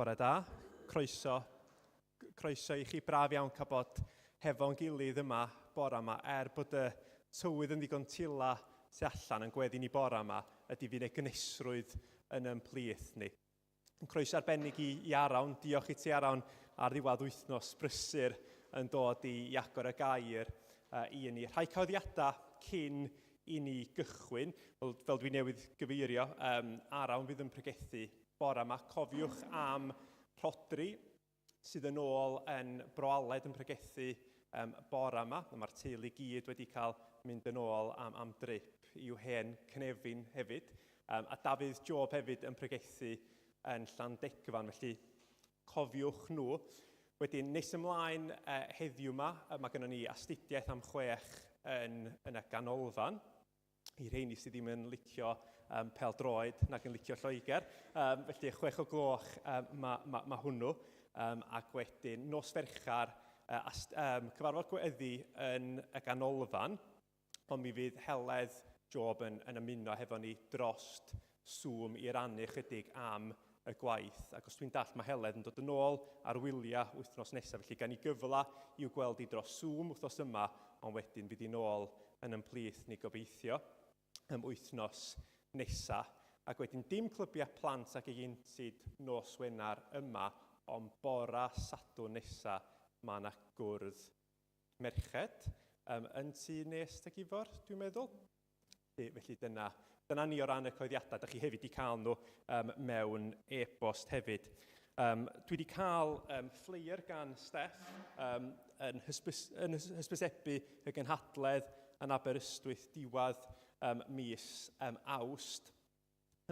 Bore da, croeso, croeso i chi, braf iawn cael bod hefo'n gilydd yma bore yma, er bod y tywydd yn ddigon tila tu allan yn gweddi ni bore yma, ydy fydd ei gynhesrwydd yn yn plith ni. Croeso arbennig i Arawn, diolch i ti Arawn ar ddiwedd wythnos brysur yn dod i agor y gair i ni. Rhai cyhoeddiadau cyn i ni gychwyn, fel dwi newydd gyfeirio, Arawn fydd yn pregethu bore yma. Cofiwch am Rhodri sydd yn ôl yn Bro Aled yn pregethu bore yma. Mae'r teulu gyd wedi cael mynd yn ôl am drip i'w hen cynefin hefyd. A Dafydd Job hefyd yn pregethu yn Llandegfan, felly cofiwch nhw. Wedyn, nes ymlaen heddiw yma, mae gennym ni astudiaeth am 6 yn y ganolfan, i rheini sydd ddim yn licio pêl-droed nag yn licio Lloegr. Felly 6 o gloch ma hwnnw. Ac wedyn nos Fercher cyfarfod gweddi yn y ganolfan, ond mi fydd Heledd Job yn ymuno hefo ni drost Zoom i rannu chydig am y gwaith. Ac os dwi'n dallt, mae Heledd yn dod yn ôl ar wyliau wythnos nesaf, felly gan i gyfle i'w gweld i dros Zoom wythnos yma, ond wedyn fydd hi'n ôl yn yn plith ni gobeithio wythnos nesaf. Ac wedyn dim clybiau plant ac ieuenctid nos Wener yma, ond bora Sadwrn nesaf mae yna gwrdd merched yn tŷ Nest ac Ifor, dwi'n meddwl. Felly dyna ni o ran y cyhoeddiadau. Da chi hefyd wedi cael nhw mewn e-bost hefyd. Dwi wedi cael flyer gan Steff yn hysbysebu y gynhadledd yn Aberystwyth diwedd mis Awst.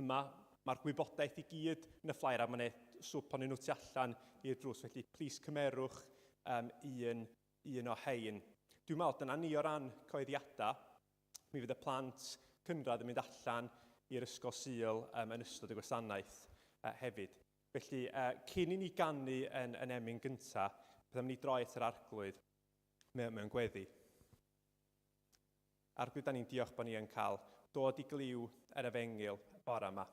Yma mae'r gwybodaeth i gyd yn y flyer a mae yna swp ohonyn nhw tu allan i'r drws, felly plis cymerwch un o hein. Dwi'n meddwl dyna ni o ran cyhoeddiadau. Mi fydd y plant cynradd yn mynd allan i'r ysgol Sul yn ystod y gwasanaeth hefyd. Felly, cyn i ni ganu yn emyn gyntaf, byddwn ni droi at yr Arglwydd mewn gweddi. Arglwydd, da ni'n diolch bod ni yn cael dod i gliw yr efengyl bore yma.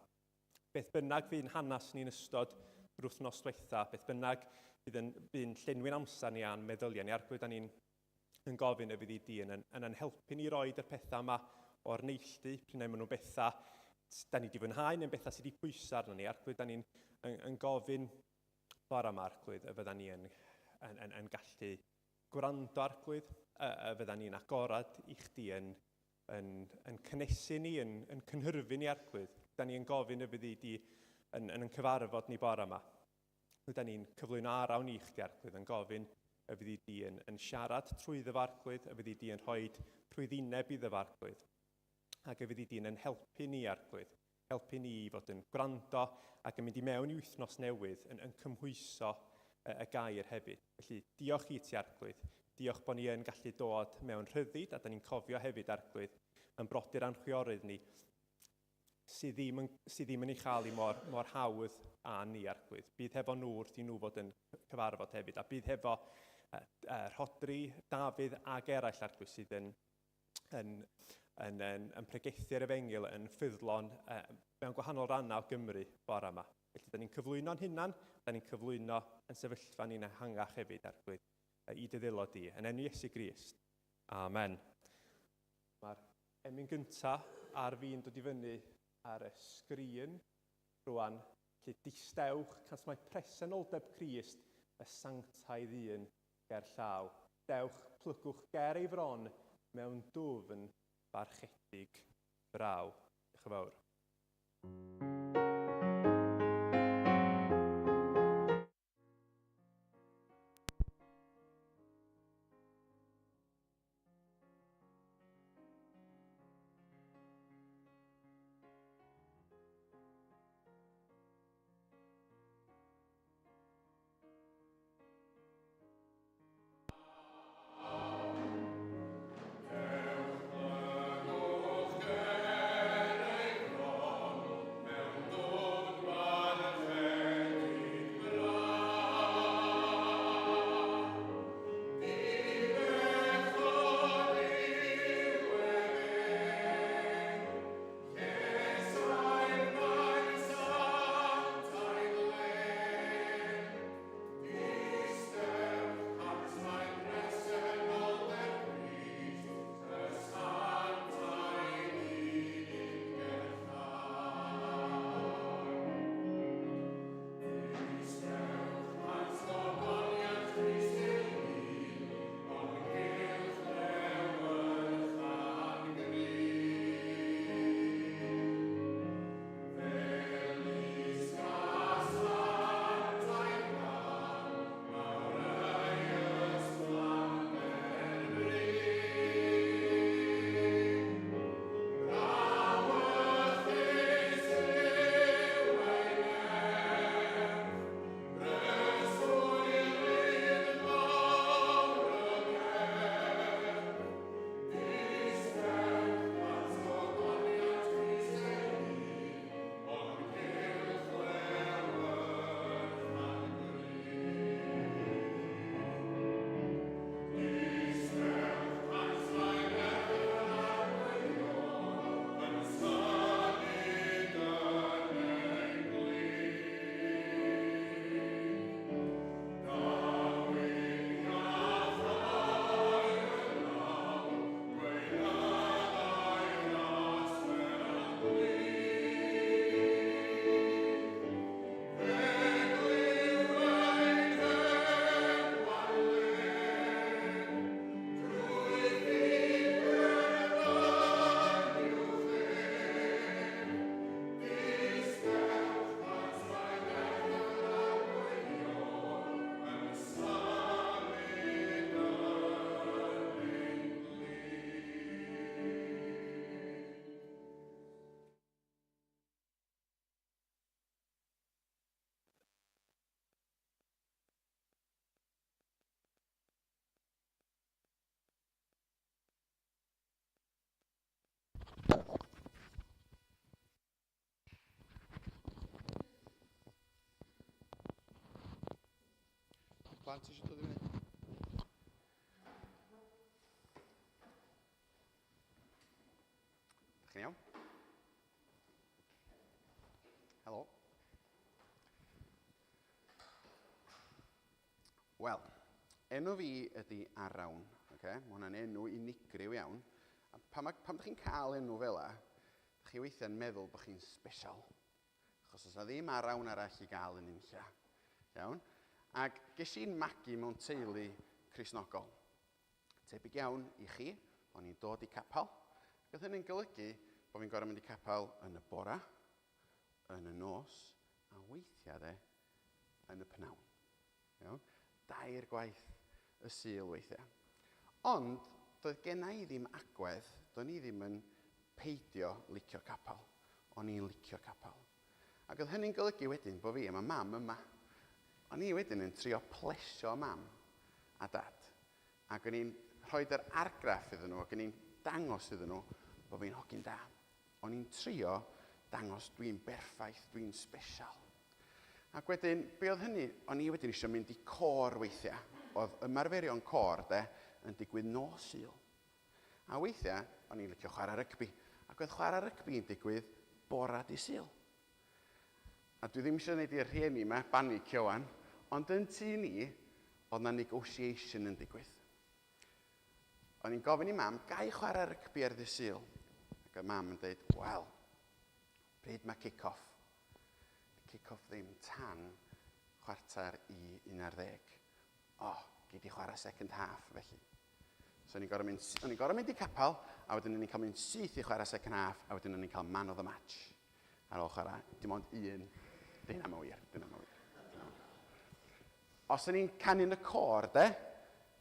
Beth bynnag fu'n hanes ni'n ystod yr wythnos diwetha, beth bynnag fydd yn bu'n llenwi'n amser ni a'n meddyliau ni, Arglwydd, da ni'n yn gofyn y fydd i di yn helpu ni roed y pethau yma o'r neilltu, pryd maen nhw'n bethau da ni wedi fwynhau neu'n bethau sydd wedi pwyso arno ni. Arglwydd, da ni'n yn gofyn bore yma, Arglwydd, y fydda ni yn gallu gwrando, Arglwydd, y fydda ni'n agorad i chdi yn cynnesu ni, yn cynhyrfu ni, Arglwydd. Da ni'n gofyn y fyddi di yn cyfarfod ni bore yma. Da ni'n cyflwyno arawn i chdi, Arglwydd, yn gofyn y fyddi di yn siarad trwy dy Arglwydd, y fyddi di yn rhoi rhwyddineb i dy Arglwydd, ac y fyddi di yn helpu ni, Arglwydd, helpu ni i fod yn gwrando ac yn mynd i mewn i wythnos newydd yn cymhwyso y gair hefyd. Felly, diolch i ti, Arglwydd. Diolch bod ni yn gallu dod mewn rhyddid, a da ni'n cofio hefyd, Arglwydd, yn brodyr a'n chwiorydd ni, sydd ddim yn ei chael i mor hawdd â ni, Arglwydd. Bydd hefo nhw wrth i nhw fod yn cyfarfod hefyd, a bydd hefo Rhodri, Dafydd ag eraill, Arglwydd, sydd yn pregethu'r efengyl yn ffyddlon mewn gwahanol rannau o Gymru bore yma. Felly, da ni'n cyflwyno'n hunan, da ni'n cyflwyno yn sefyllfa ni'n ehangach hefyd, Arglwydd, i dy ddilod di. Yn enw Iesu Grist. Amen. Mae'r emyn gyntaf ar fin dod i fyny ar y sgrin rwan. Felly distewch, cans mae presenoldeb Crist y sanctaidd un ger llaw. Dewch, plygwch ger ei fron mewn dwfn barchedig braw. Diolch yn fawr. Dewch, plygwch ger ei fron mewn dwfn. Plant eisiau dod i fyny? Dych chi'n iawn? Helo. Wel, enw fi ydy Arawn. Okay? Mae hwnna'n enw unigryw iawn. A pam, pam ydych chi'n cael enw fel la, ydych chi weithiau'n meddwl bod chi'n special. Achos os na ddim Arawn arall i gael yn unlla. Iawn? Ac ges i'n magu mewn teulu Cristnogol. Tebyg iawn i chi, o'n i'n dod i capel. Ac oedd hynny'n golygu bod fi'n gorfod mynd i capel yn y bora, yn y nos, a weithiau de, yn y pnawn. Iawn? Dair gwaith y Sul weithiau. Ond, doedd genna i ddim agwedd, do'n i ddim yn peidio licio capel. O'n i'n licio capel. Ac oedd hynny'n golygu wedyn bod fi a mae mam yma. O'n i wedyn yn trio plesio mam a dad. Ac o'n i'n rhoi yr argraff iddyn nhw, ac o'n i'n dangos iddyn nhw bod fi'n hogyn da. O'n i'n trio dangos dwi'n berffaith, dwi'n special. Ac wedyn, be oedd hynny? O'n i wedyn eisiau mynd i côr weithiau. Oedd ymarferion côr, de, yn digwydd nos Sul. A weithiau, o'n i'n licio chwarae rygbi. Ac oedd chwarae rygbi yn digwydd bora di Sul. A dwi ddim eisiau gwneud i'r rhieni yma banicio wan, ond yn tŷ ni, oedd na negotiation yn digwydd. O'n i'n gofyn i mam, ga i chwarae rygbi ar ddydd Sul? Ac oedd mam yn dweud, wel, pryd mae kick-off? Kick-off ddim tan 10:45. O, oh, gei di chwarae second half felly. So o'n i'n gorfod mynd, o'n i'n gorfod mynd i capel, a wedyn o'n i'n cael mynd syth i chwarae second half, a wedyn o'n i'n cael man of the match. Ar ôl chwarae, dim ond un, dim am wir, dim am wir. Os o'n i'n canu yn y côr, de,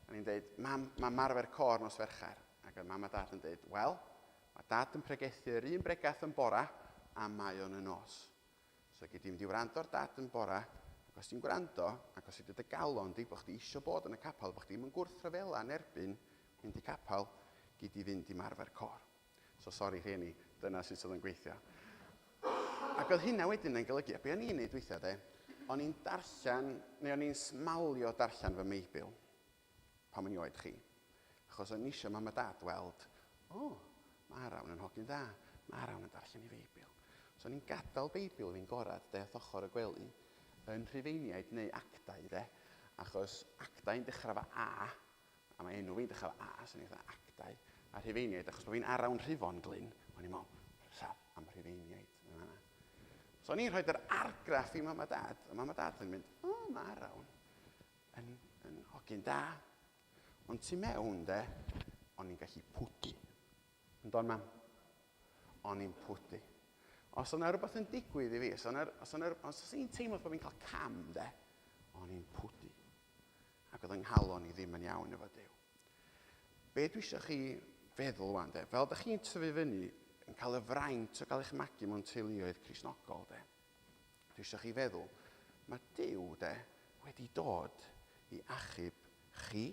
o'n i'n dweud, mam, mae marfer côr nos Fercher. Ac oedd mam a dad yn dweud, wel, mae dad yn pregethu yr un bregath yn bora, a mae o'n y nos. So gei di mynd i wrando ar dad yn bora, ac os ti'n gwrando, ac os ydy dy galon di, bod chdi isio bod yn y capel, bod chdi ddim yn gwrthryfela yn erbyn mynd i capel, gei di fynd i marfer côr. So sori rhieni, dyna sut oedd yn gweithio. Ac oedd hynna wedyn yn golygu, a be o'n i'n neud weithiau de, o'n i'n darllen, neu o'n i'n smalio darllen fy Meibl pan o'n i oed chi. Achos o'n i eisiau mam a dad weld, o, oh, mae Arawn yn hogyn dda, mae Arawn yn darllen ei Feibl. So o'n i'n gadael Beibl fi'n gorad de, wrth ochr y gwely, yn Rhufeiniaid neu Actau de, achos Actau'n dechrau efo A, a mae enw fi'n dechrau efo A, so o'n i'n fatha Actau, a Rhufeiniaid, achos bod fi'n Arawn Rhufon Glyn, o'n i'n meddwl, rha, am Rhufeiniaid. Yn fan'na. So o'n i'n rhoi yr argraff i mam a dad, a mam a dad yn mynd, o, oh, mae Arawn yn, yn hogyn da. Ond tu mewn, de, o'n i'n gallu pwdu. Yn don, mam? O'n i'n pwdu. Os o'na rhywbeth yn digwydd i fi, os o'na, os o'na, os o'n i'n teimlo bod fi'n cael cam, de, o'n i'n pwdu. Ac oedd yng nghalon i ddim yn iawn efo Duw. Be dwi eisiau chi feddwl wan, de, fel da chi'n tyfu fyny, yn cael y fraint o gael eich magu mewn teuluoedd Cristnogol, de, dwi eisiau chi feddwl, mae Duw, de, wedi dod i achub chi,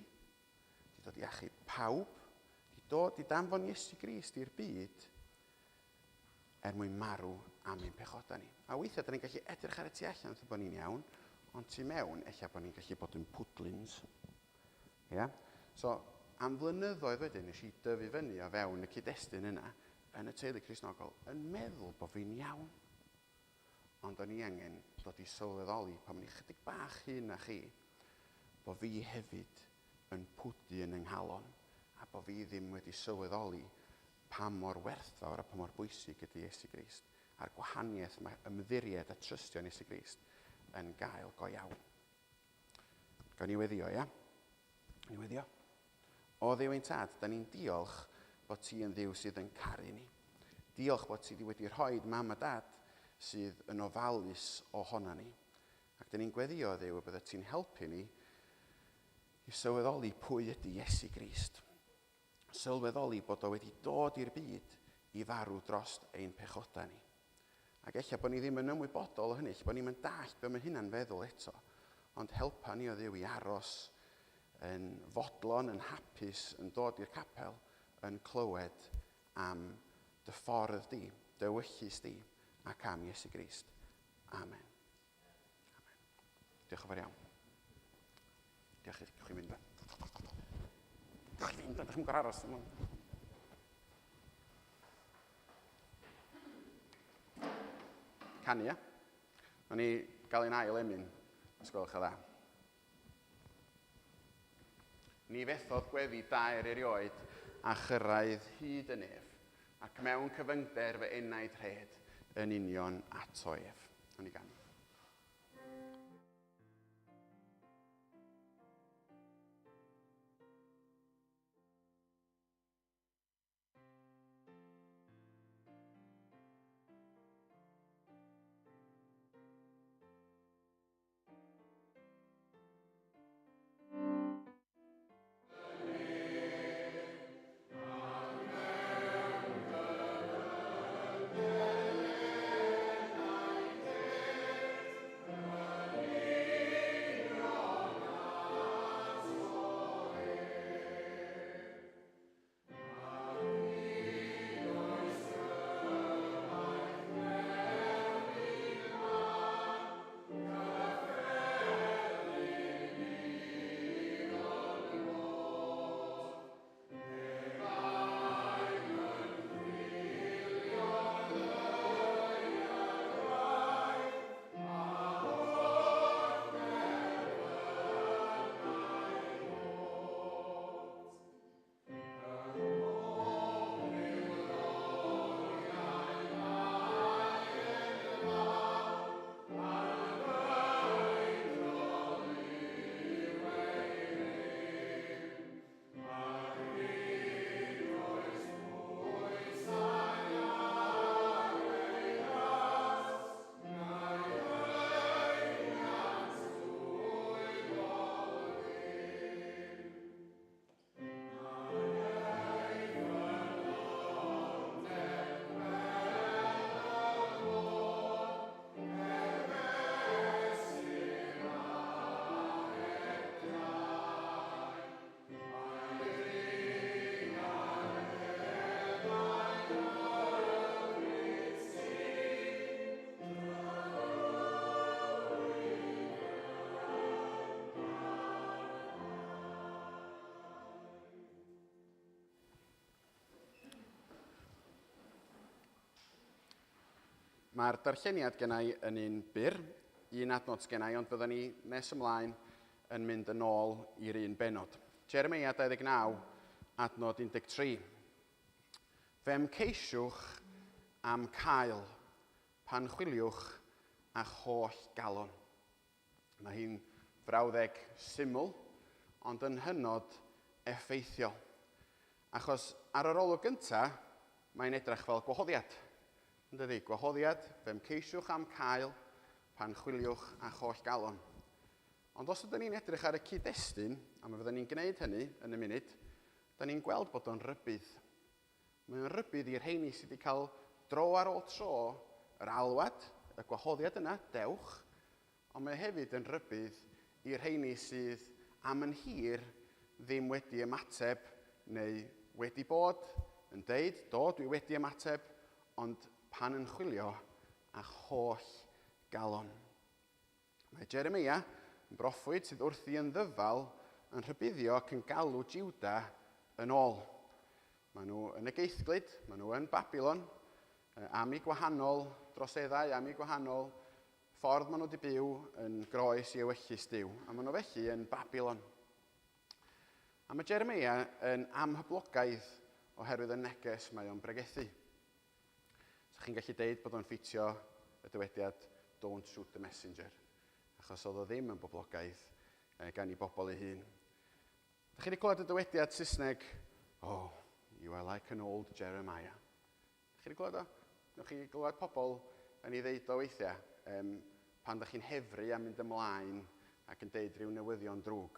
wedi dod i achub pawb, wedi dod i danfon Iesu Grist i'r byd er mwyn marw am ein pechodau ni. A weithiau, da ni'n gallu edrych ar y tu allan wrth bod ni'n iawn, ond tu mewn, ella bod ni'n gallu bod yn pwdlins. Ia? So, am flynyddoedd wedyn, nes i dyfu fyny o fewn y cyd-destun yna, yn y teulu Cristnogol, yn meddwl bod fi'n iawn. Ond o'n i angen dod i sylweddoli pan o'n i chydig bach hŷn na chi, bod fi hefyd yn pwdu yn 'y nghalon, a bod fi ddim wedi sylweddoli pa mor werthfawr a pa mor bwysig ydy Iesu Grist, a'r gwahaniaeth mae ymddiried a trystio yn Iesu Grist yn gael go iawn. Gawn ni weddio, ia? Ni weddio. O Dduw ein Tad, da ni'n diolch bod ti yn Dduw sydd yn caru ni. Diolch bod ti wedi rhoi mam a dad sydd yn ofalus ohona ni. Ac da ni'n gweddio, Dduw, y bydde ti'n helpu ni i sylweddoli pwy ydy Iesu Grist. Sylweddoli bod o wedi dod i'r byd i farw dros ein pechodau ni. Ac ella bod ni ddim yn ymwybodol o hynny, ella bod ni'm yn dallt be mae hynna'n feddwl eto, ond helpa ni o Dduw i aros yn fodlon, yn hapus, yn dod i'r capel, yn clywed am dy ffordd di, dy ewyllys di, ac am Iesu Grist. Amen. Amen. Diolch yn fawr iawn. Diolch i chi mynd. Diolch i fynd, ydych chi'n gorau aros. Canu, ia? O'n i gael ein ail emyn, os gwelwch yn dda. Ni fethodd gweddi daer erioed a chyrraedd hyd y nef, ac mewn cyfyngder fy enaid rhed yn union ato ef. O'n i ganu. Mae'r darlleniad gennau yn un byr, un adnod gennau, ond byddwn ni nes ymlaen yn mynd yn ôl i'r un benod. Jeremia 29, adnod 13. Fe'm ceisiwch am cael, pan chwiliwch a'ch holl galon. Mae hi'n frawddeg syml, ond yn hynod effeithiol. Achos ar yr olwg gyntaf, mae'n edrych fel gwahoddiad. Yn dydy, gwahoddiad, fe'm ceisiwch am cael, pan chwiliwch a'ch holl galon. Ond os ydyn ni'n edrych ar y cyd-destun, a mi fyddwn ni'n gwneud hynny yn y munud, da ni'n gweld bod o'n rybudd. Mae'n rybudd i'r rheini sydd wedi cael dro ar ôl tro yr alwad, y gwahoddiad yna, dewch, ond mae hefyd yn rybudd i'r rheini sydd am yn hir ddim wedi ymateb neu wedi bod yn deud, do, dwi wedi ymateb, ond pan yn chwilio a'ch holl galon. Mae Jeremia yn broffwyd sydd wrthi yn ddyfal yn rhybuddio ac yn galw Juda yn ôl. Maen nhw yn y geithglyd, maen nhw yn Babylon, am eu gwahanol droseddau, am eu gwahanol ffordd maen nhw wedi byw yn groes i ewyllys Duw. A maen nhw felly yn Babylon. A mae Jeremia yn amhoblogaidd oherwydd y neges mae o'n bregethu. So chi'n gallu deud bod o'n ffitio y dywediad don't shoot the messenger, achos oedd o ddim yn boblogaidd gan ei bobl ei hun. Dych chi wedi clywed y dywediad Saesneg, oh, you are like an old Jeremiah. Dych chi wedi clywed o? Newch chi glywed pobl yn ei ddeud o weithiau, pan ydych chi'n hefru a mynd ymlaen ac yn deud rhyw newyddion drwg.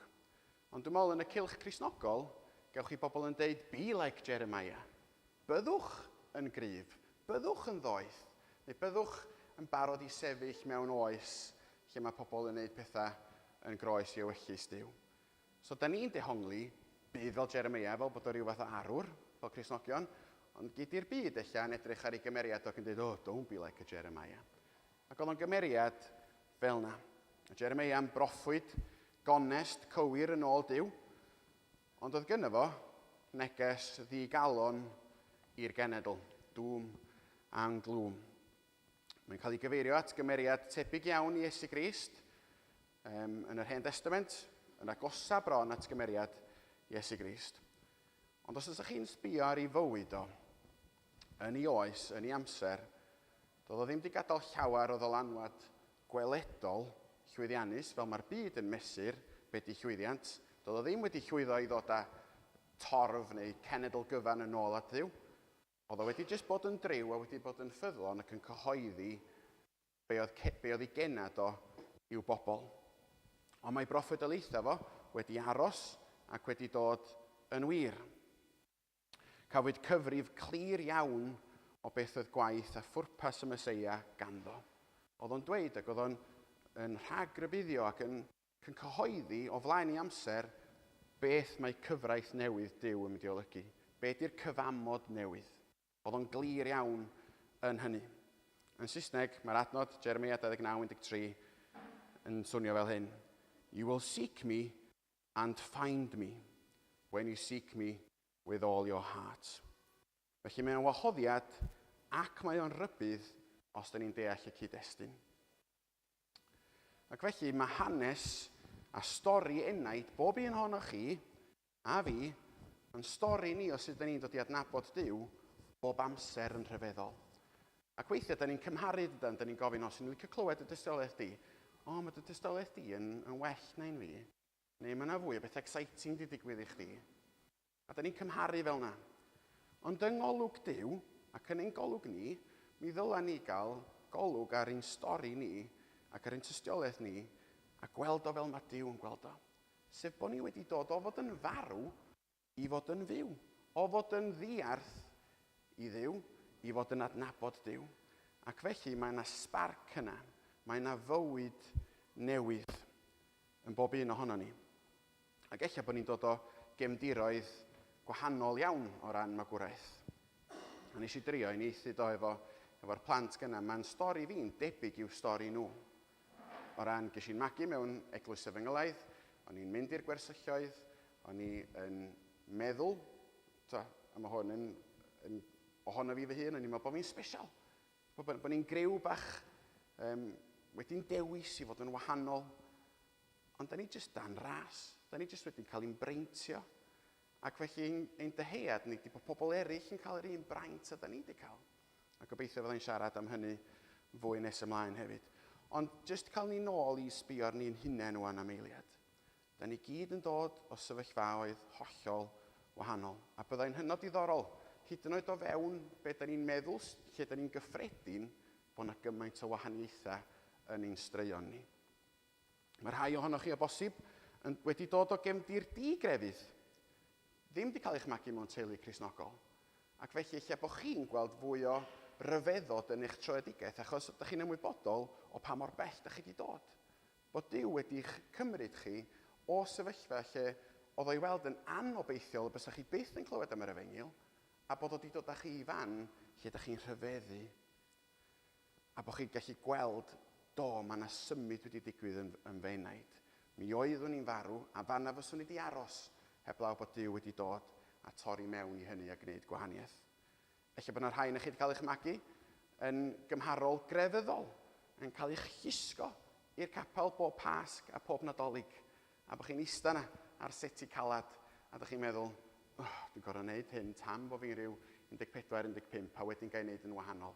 Ond dwi'n meddwl yn y cylch Cristnogol, gewch chi bobl yn deud, be like Jeremiah. Byddwch yn gryf, byddwch yn ddoeth, neu byddwch yn barod i sefyll mewn oes lle mae pobl yn gwneud pethau yn groes i ewyllys Duw. So, da ni'n dehongli bydd fel Jeremiah, fel bod o ryw fath o arwr, fel Cristnogion, ond gyda'r byd ella yn edrych ar ei gymeriad ac yn dweud, oh, don't be like a Jeremiah. Ac oedd o'n gymeriad fel na. Jeremiah yn broffwyd Gonest, cywir yn ôl Duw, ond oedd gynno fo neges ddigalon i'r genedl, doom and gloom. Mae'n cael ei gyfeirio at gymeriad tebyg iawn i Iesu Grist yn yr Hen Testament, yn agosa bron at gymeriad Iesu Grist. Ond os ydych chi'n sbio ar ei fywyd o, yn ei oes, yn ei amser, doedd o ddim wedi gadael llawer o ddylanwad gweledol llwyddiannus, fel mae'r byd yn mesur be di llwyddiant. Doedd o ddim wedi llwyddo i ddod â torf neu cenedl gyfan yn ôl at Dduw. Oedd o wedi jyst bod yn driw a wedi bod yn ffyddlon ac yn cyhoeddi be oedd ei genad o i'w bobl. Ond mae broffwydoliaethau fo wedi aros ac wedi dod yn wir. Cafwyd cyfrif clir iawn o beth oedd gwaith a phwrpas y Meseia ganddo. Oedd o'n dweud ac oedd o'n yn rhagrybuddio ac yn cyhoeddi o flaen ei amser beth mae cyfraith newydd Duw yn mynd i olygu. Be di'r cyfamod newydd? Oedd o'n glir iawn yn hynny. Yn Saesneg, mae'r adnod Jeremia 29:13 yn swnio fel hyn. You will seek me and find me when you seek me with all your heart. Felly mae'n wahoddiad ac mae o'n rybudd os da ni'n deall y cyd-destun. Ac felly mae hanes a stori enaid bob un ohonoch chi a fi yn stori ni o sut da ni'n dod i adnabod Duw bob amser yn rhyfeddol. Ac weithiau da ni'n cymharu dydan, da ni'n gofyn, os ni'n licio clywed y dystiolaeth di, o, mae dy dystiolaeth di yn well na un fi, neu mae yna fwy o beth exciting di digwydd i chdi. A da ni'n cymharu fel yna. Ond yng ngolwg Duw, ac yn ein golwg ni, mi ddyla ni gael golwg ar ein stori ni ac ar ein tystiolaeth ni a gweld o fel mae Duw yn gweld o. Sef bod ni wedi dod o fod yn farw i fod yn fyw, o fod yn ddiarth i Dduw, i fod yn adnabod Duw. Ac felly mae yna sparc yna, mae yna fywyd newydd yn bob un ohono ni. Ac ella bod ni'n dod o gefndiroedd gwahanol iawn o ran magwraeth. A nes i drio uniaethu do efo'r plant gynna. Mae'n stori fi'n debyg i'w stori nhw. O ran, ges i'n magu mewn eglwys efengylaidd, o'n i'n mynd i'r gwersylloedd, o'n i yn meddwl, a mae hwn yn ohono fi fy hun, o'n i'n meddwl bod fi'n special. Bod ni'n griw bach wedi'n dewis i fod yn wahanol. Ond da ni jyst dan ras. Da ni jyst wedi'n cael ein breintio. Ac felly ein dyhead ni 'di bod pobl eraill yn cael yr un braint a da ni wedi cael. A gobeithio fyddai'n siarad am hynny fwy nes ymlaen hefyd. Ond jyst cael ni nôl i sbio ar ni'n hunain wan am eiliad. Da ni gyd yn dod o sefyllfaoedd hollol wahanol. A byddai'n hynod diddorol, hyd yn oed o fewn be da ni'n meddwl, lle da ni'n gyffredin, bod yna gymaint o wahaniaethau yn ein straeon ni. Mae rhai ohonoch chi o bosib wedi dod o gefndir di-grefydd. Ddim wedi cael eich magu mewn teulu Cristnogol. Ac felly lle bod chi'n gweld fwy o ryfeddod yn eich troedigaeth, achos ydych chi'n ymwybodol o pa mor bell ydych chi wedi dod. Bod Duw wedi'ch cymryd chi o sefyllfa lle oedd o'i weld yn anobeithiol y bysach chi byth yn clywed am yr efengyl, a bod o wedi dod â chi i fan lle ydych chi'n rhyfeddu. A bod chi'n gallu gweld, do, mae yna symud wedi digwydd yn fy enaid. Mi oeddwn i'n farw, a fanna fyswn i wedi aros, heblaw bod Duw wedi dod a torri mewn i hynny a gwneud gwahaniaeth. Ella bod yna rhai chi wedi cael eich magu yn gymharol grefyddol, yn cael eich llusgo i'r capel bob Pasg a pob Nadolig, a bod chi'n eista yna ar seti calad, a ydych chi'n meddwl, oh, dwi'n gorfod gwneud hyn tan bod fi'n rhyw 14, 15, a wedyn gael ei wneud yn wahanol.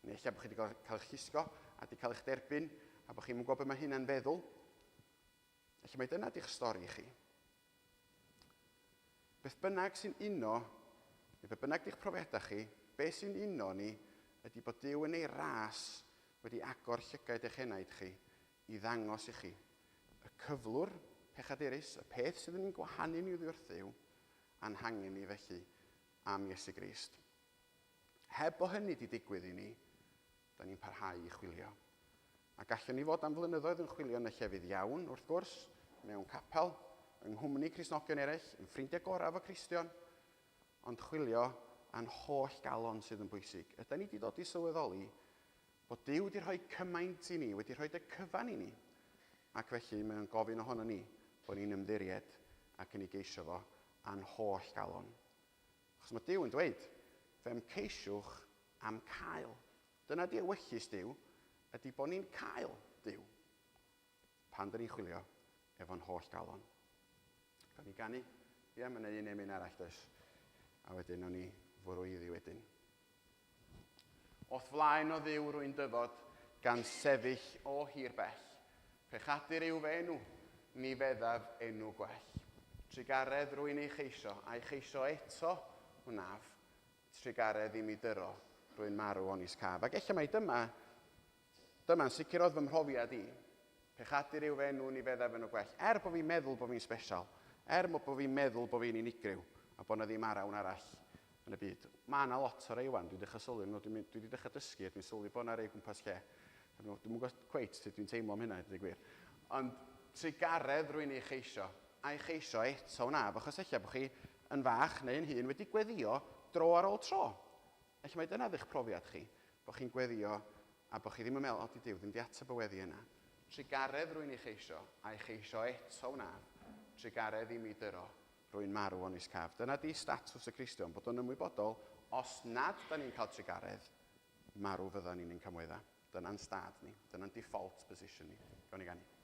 Neu ella bod chi wedi cael eich llusgo a wedi cael eich derbyn, a bod chi'n gwybod beth mae hynna'n feddwl. Felly mae dyna di'ch stori chi. Beth bynnag sy'n uno, neu beth bynnag di'ch profiadau chi, beth sy'n uno ni ydy bod Duw yn ei ras wedi agor llygaid eich enaid chi i ddangos i chi y cyflwr pechadurus, y peth sydd yn gwahanu ni oddi wrth Dduw, a'n hangen ni felly am Iesu Grist. Heb o hynny di digwydd i ni, da ni'n parhau i chwilio. A gallwn ni fod am flynyddoedd yn chwilio yn y llefydd iawn, wrth gwrs, mewn capel, yng nghwmni Cristnogion eraill, yn ffrindiau gorau efo Cristion, ond chwilio a'n holl galon sydd yn bwysig. Ydy ni wedi dod i sylweddoli bod Duw wedi rhoi cymaint i ni, wedi rhoi y cyfan i ni, ac felly mae'n gofyn ohono ni Bod ni'n ymddiried ac yn ei geisio fo a'n holl galon. Achos mae Duw yn dweud, fe'm ceisiwch am cael. Dyna di ewyllys Duw, ydy bod ni'n cael Duw. Pan dyn ni'n chwilio efo'n holl galon. Gawn ni ganu? Ie, mae yna un emyn arall, does? A wedyn, nawn ni fwrw iddi wedyn. O'th flaen o Dduw rwy'n dyfod, gan sefyll o hir bell. Pechadur yw fy enw, ni feddaf enw gwell. Trugaredd rwy'n ei cheisio, a'i cheisio eto wnaf. Trugaredd i mi dyro, rwy'n marw onis caf. Ac ella mai dyma, dyma'n sicr oedd fy mhrofiad i. Pechadur yw fy enw, ni feddaf enw gwell. Er bod fi'n meddwl bod fi'n special, er bod fi'n meddwl bod fi'n unigryw, a bod 'na ddim arawn arall yn y byd. Mae yna lot o rei wan, dwi'n dechrau sylwi nhw, dwi'n dwi wedi dechrau dysgu a dwi'n sylwi bod yna rei gwmpas lle. Dwi'm yn gwybod cweit sut dwi'n teimlo am hynna, dweud gwir. Ond trugaredd rwy'n ei cheisio, a'i cheisio eto wna, achos ella bod chi yn fach neu yn hŷn wedi gweddio dro ar ôl tro. Ella mai dyna ddech profiad chi, bod chi'n gweddio a bod chi ddim yn meddwl, o, di Duw ddim di ateb y weddi yna. Trugaredd rwy'n ei cheisio, a'i cheisio eto wnaf, trugaredd i mi dyro, rwy'n marw onis caf. Dyna di statws y Cristion, bod o'n ymwybodol, os nad da ni'n cael trugaredd, marw fydda ni'n ein camwedda. Dyna'n stad ni, dyna'n default position ni. Gawn ni ganu.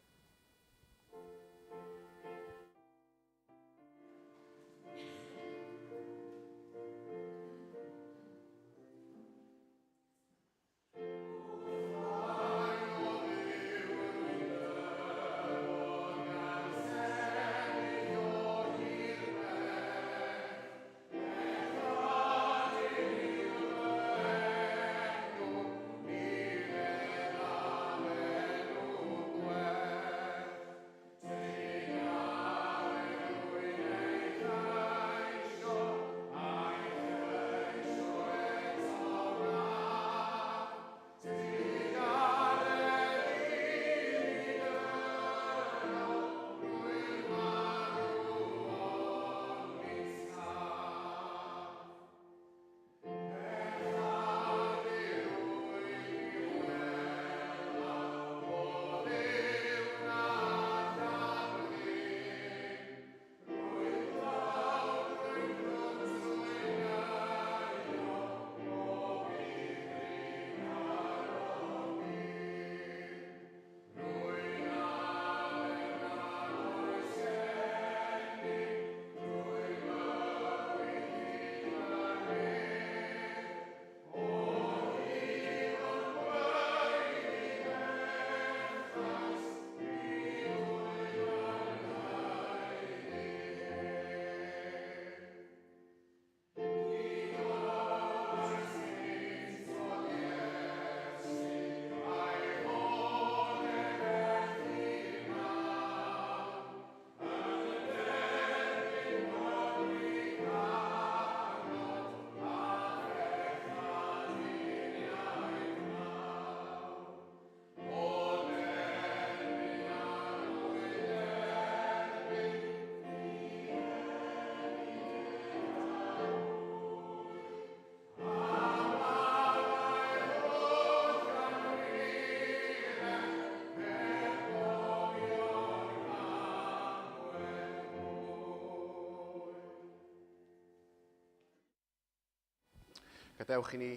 Gadewch i ni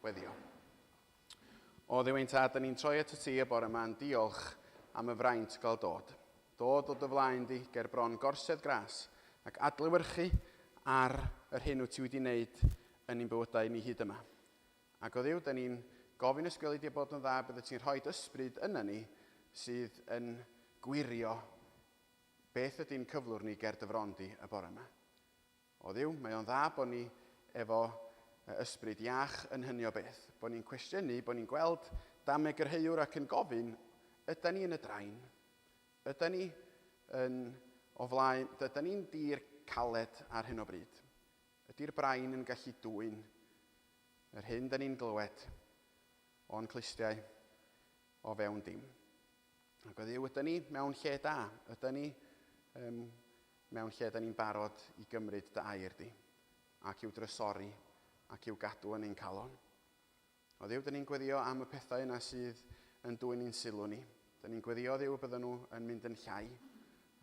weddio. O Dduw ein Tad, da ni'n troi at y ti y bore yma yn diolch am y fraint gael dod. Dod o dy flaen di ger bron gorsedd gras ac adlewyrchu ar yr hyn wyt ti wedi wneud yn ein bywydau ni hyd yma. Ac o Dduw, da ni'n gofyn ysgweli di bod yn dda, bydde ti'n rhoi ysbryd yna ni sydd yn gwirio beth ydy'n cyflwr ni ger dy fron di y bore yma. O Dduw, mae o'n dda bod ni efo ysbryd iach yn hynny o beth. Bod ni'n cwestiynu, bod ni'n gweld dameg yr heiwr ac yn gofyn, ydy ni yn y drain? Ydy ni yn o flaen, ydy ni'n dir caled ar hyn o bryd? Ydy'r brain yn gallu dwyn yr hyn da ni'n glywed o'n clustiau o fewn dim? Ac o Dduw, ydy ni mewn lle da? Ydy ni mewn lle da ni'n barod i gymryd dy air di ac i'w drysori ac i'w gadw yn ein calon? O Dduw, da ni'n gweddio am y pethau yna sydd yn dwyn i'n sylw ni. Da ni'n gweddio, Dduw, bydden nhw yn mynd yn llai.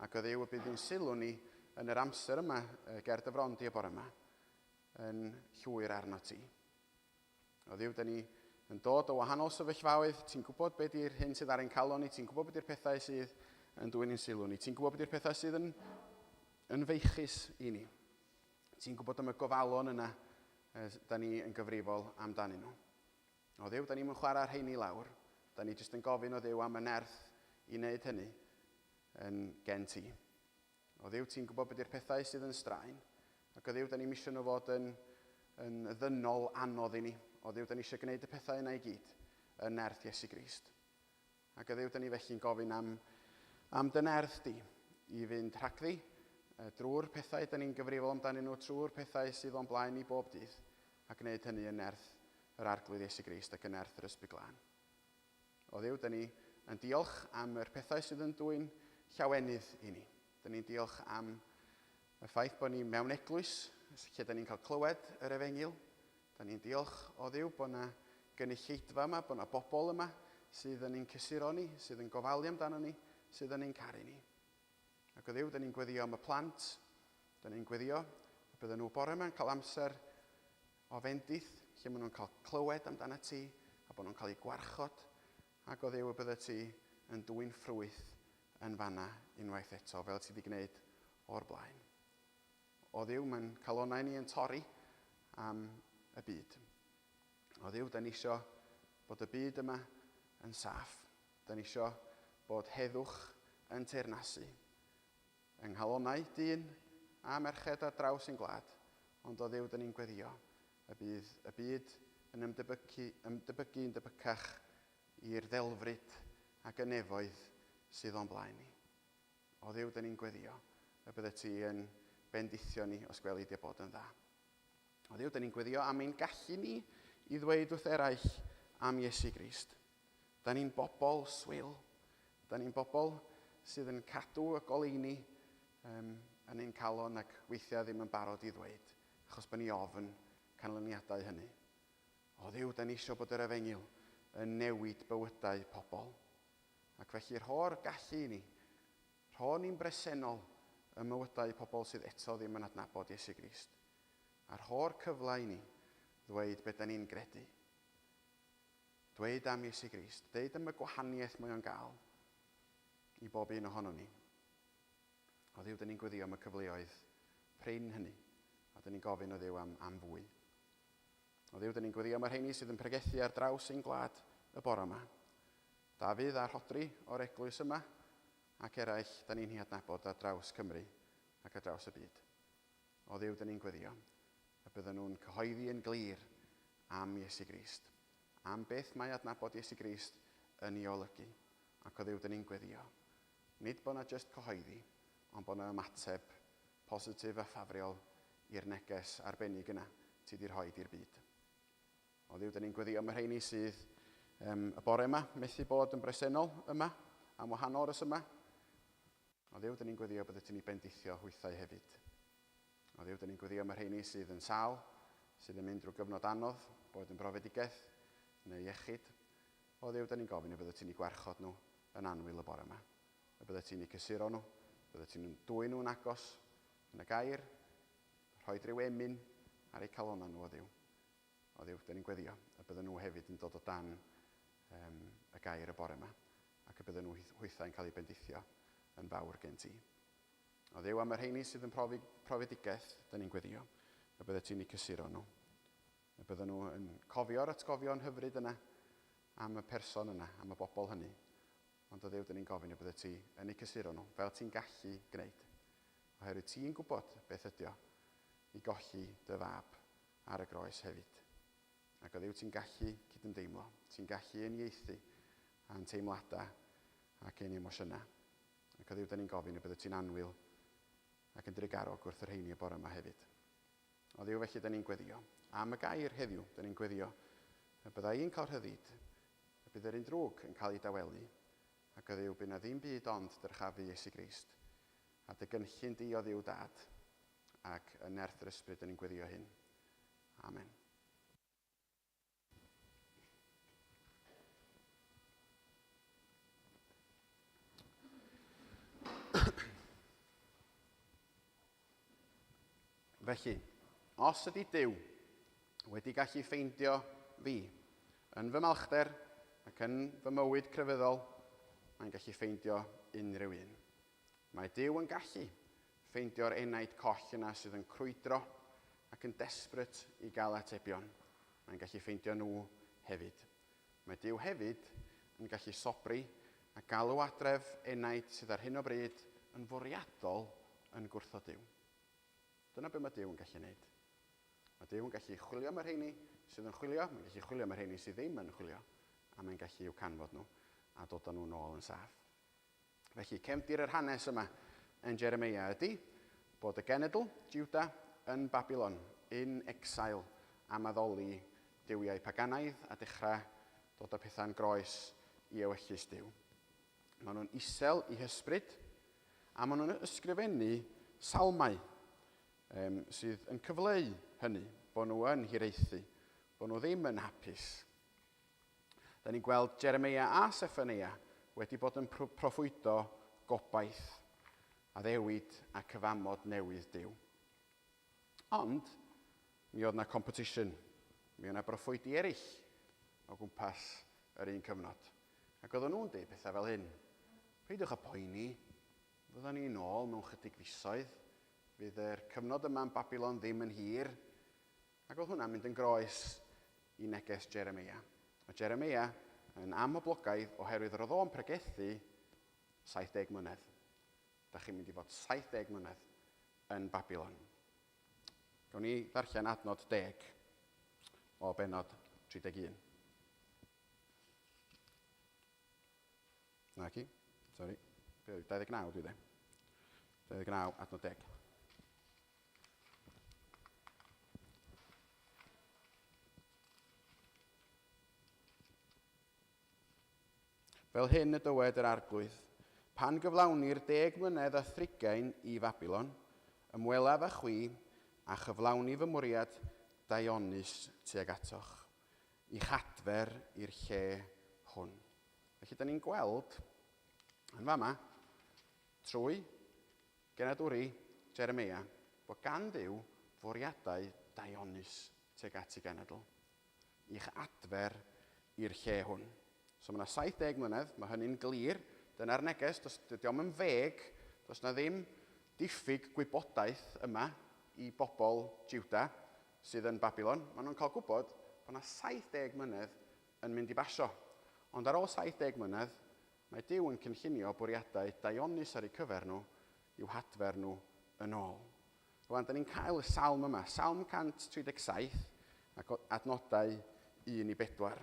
Ac o Dduw y bydd ein sylw ni yn yr amser yma ger dy fron di y bore yma yn llwyr arno ti. O Dduw, da ni yn dod o wahanol sefyllfaoedd, ti'n gwybod beth di'r hyn sydd ar ein calon ni, ti'n gwybod beth di'r pethau sydd yn dwyn ein sylw ni, ti'n gwybod beth di'r pethau sydd yn feichus i ni. Ti'n gwybod am y gofalon yna da ni yn gyfrifol amdanyn nhw. O Dduw, da ni'n chwarae rheini lawr. Da ni jyst yn gofyn o Dduw am y nerth i wneud hynny yn gen ti. O Dduw, ti'n gwybod beth yw'r pethau sydd yn straen. Ac o Dduw, da ni'n misio nhw fod yn ddynol anodd i ni. O Dduw, da ni eisiau gwneud y pethau yna i gyd yn nerth Iesu Grist. Ac o Dduw, da ni felly'n gofyn am dy nerth di i fynd rhagddi drwy'r pethau da ni'n gyfrifol amdanyn nhw, trwy'r pethau sydd o'n blaen ni bob dydd, a gwneud hynny yn nerth yr Arglwydd Iesu Grist ac yn nerth yr Ysbryd Glân. O Dduw, da ni yn diolch am yr pethau sydd yn dwyn llawenydd i ni. Da ni'n diolch am y ffaith bod ni mewn eglwys, lle da ni'n cael clywed yr efengyl. Da ni'n diolch o Dduw bod yna gynulleidfa yma, bod yna bobl yma sydd yn ein cysuro ni, sydd yn gofalu amdano ni, sydd yn ein caru ni. Ac o Dduw, da ni'n gweddio am y plant, da ni'n gweddio y bydden nhw bore yma'n cael amser o fendith, lle maen nhw'n cael clywed amdano ti, a bod nhw'n cael eu gwarchod, ac o Dduw y bydde ti yn dwyn ffrwyth yn fanna unwaith eto, fel ti wedi gwneud o'r blaen. O Dduw, mae'n calonnau ni yn torri am y byd. O Dduw, da ni isio bod y byd yma yn saff. Da ni isio bod heddwch yn teyrnasu. Yng nghalonnau dyn a merched ar draws ein gwlad, ond o Dduw, da ni'n gweddio y bydd y byd yn ymdebygu yn debycach i'r ddelfryd ac y nefoedd sydd o'n blaen ni. O Dduw, da ni'n gweddio y bydde ti yn bendithio ni os gweli di bod yn dda. O Dduw, da ni'n gweddio am ein gallu ni i ddweud wrth eraill am Iesu Grist. Da ni'n bobl swil. Da ni'n bobl sydd yn cadw y goleuni yn ein calon ac weithiau ddim yn barod i ddweud, achos bod ni ofn canlyniadau hynny. O Dduw, da ni eisiau bod yr efengyl yn newid bywydau pobl. Ac felly rho'r gallu i ni, rho ni'n bresennol ym mywydau pobl sydd eto ddim yn adnabod Iesu Grist. A rho'r cyfle i ni ddweud beth da ni'n gredu. Dweud am Iesu Grist, dweud am y gwahaniaeth mae o'n gael i bob un ohono ni. O Dduw, da ni'n gweddio am y cyfleoedd prin hynny, a da ni'n gofyn o Dduw am fwy. O Dduw, da ni'n gweddio am y rheini sydd yn pregethu ar draws ein gwlad y bore yma. Dafydd a Rhodri o'r eglwys yma, ac eraill da ni'n adnabod ar draws Cymru ac ar draws y byd. O Dduw, da ni'n gweddio y bydden nhw'n cyhoeddi yn glir am Iesu Grist. Am beth mae adnabod Iesu Grist yn ei olygu. Ac o Dduw, da ni'n gweddio. Nid bod yna jyst cyhoeddi, ond bod yna ymateb positif a ffafriol i'r neges arbennig yna ti wedi rhoi i'r byd. O Dduw, da ni'n gweddio am y rheini sydd y bore yma, methu bod yn bresennol yma, am wahanol resymau. O Dduw, da ni'n gweddio bydde ti'n ei bendithio hwythau hefyd. O Dduw, da ni'n gweddio am y rheini sydd yn sâl, sydd yn mynd drwy gyfnod anodd, boed yn brofedigaeth neu iechyd. O Dduw, da ni'n gofyn y bydde ti'n ei gwarchod nhw yn annwyl y bore yma. Y bydde ti'n ei cysuro nhw, bydde ti'n dwyn nhw'n agos yn y gair, rhoi rhyw emyn ar eu calonnau nhw o Dduw. O Dduw, da ni'n gweddio y bydden nhw hefyd yn dod o dan y gair y bore yma, ac y bydden nhw hwythau'n cael eu bendithio yn fawr gen ti. O Dduw, am y rheini sydd yn profi profedigaeth, da ni'n gweddio, y bydde ti'n eu cysuro nhw. Y bydden nhw yn cofio'r atgofion hyfryd yna am y person yna, am y bobl hynny. Ond o Dduw, da ni'n gofyn y bydde ti yn eu cysuro nhw, fel ti'n gallu gwneud. Oherwydd ti'n gwybod beth ydi o i golli dy fab ar y groes hefyd. Ac o Dduw, ti'n gallu cydymdeimlo, ti'n gallu uniaethu â'n teimladau ac ein emosiynau. Ac o Dduw, da ni'n gofyn y bydde ti'n annwyl ac yn drugarog wrth y rheini y bore yma hefyd. O Dduw, felly da ni'n gweddio. Am y gair heddiw, da ni'n gweddio y bydda i'n cael rhyddid, y bydd yr un drwg yn cael ei dawelu, ac o Dduw, bydd na ddim byd ond dyrchafu Iesu Grist, a dy gynllun di o Dduw Dad, ac yn nerth yr Ysbryd da ni'n gweddio hyn. Amen. Felly, os ydy Duw wedi gallu ffeindio fi yn fy malchder ac yn fy mywyd crefyddol, mae'n gallu ffeindio unrhyw un. Mae Duw yn gallu ffeindio'r enaid coll yna sydd yn crwydro ac yn desperate i gael atebion. Mae'n gallu ffeindio nhw hefyd. Mae Duw hefyd yn gallu sobri a galw adref enaid sydd ar hyn o bryd yn fwriadol yn gwrthod Duw. Dyna be mae Duw yn gallu gwneud. Mae Duw yn gallu chwilio am y rheini sydd yn chwilio, mae'n gallu chwilio am y rheini sydd ddim yn chwilio, a mae'n gallu i'w canfod nhw a dod â nhw nôl yn saff. Felly, cefndir yr hanes yma yn Jeremia ydy bod y genedl, Juda, yn Babylon, in exile, am addoli duwiau paganaidd a dechrau dod â pethau'n groes i ewyllys Duw. Maen nhw'n isel i hysbryd, a maen nhw'n ysgrifennu salmau sydd yn cyfleu hynny, bod nhw yn hiraethu, bod nhw ddim yn hapus. Da ni'n gweld Jeremia a Seffaneia wedi bod yn proffwydo gobaith, addewid a cyfamod newydd Duw. Ond, mi oedd 'na competition, mi oedd 'na broffwydi eraill o gwmpas yr un cyfnod. Ac oedden nhw'n deud pethau fel hyn: peidiwch â poeni, fyddwn ni'n ôl mewn chydig fisoedd, fydd yr cyfnod yma yn Babylon ddim yn hir. Ac oedd hwnna'n mynd yn groes i neges Jeremia. Mae Jeremia yn amhoblogaidd oherwydd roedd o'n pregethu 70 mlynedd. Da chi'n mynd i fod 70 mlynedd yn Babylon. Gawn ni ddarllen adnod 10 o bennod 31. Na ci, sori. 29 dwi dde. 29, adnod 10. Fel hyn y dywed yr Arglwydd, Pan gyflawnir 30 mlynedd i Fabilon, ymwelaf â chwi a chyflawni fy mwriad daionus tuag atoch, i'ch adfer i'r lle hwn. Felly, da ni'n gweld yn fama, trwy genadwri Jeremia, bod gan Dduw fwriadau daionus tuag at ei genedl, i'ch adfer i'r lle hwn. So mae yna 70 mlynedd, mae hynny'n glir, dyna'r neges, dydy o'm yn feg, does na ddim diffyg gwybodaeth yma i bobl Juda sydd yn Babylon. Maen nhw'n cael gwybod bod yna 70 mlynedd yn mynd i basio. Ond ar ôl 70 mlynedd, mae Duw yn cynllunio bwriadau daionus ar eu cyfer nhw i'w hadfer nhw yn ôl. Rwan, da ni'n cael y salm yma, Salm 137 ac adnodau 1 i 4.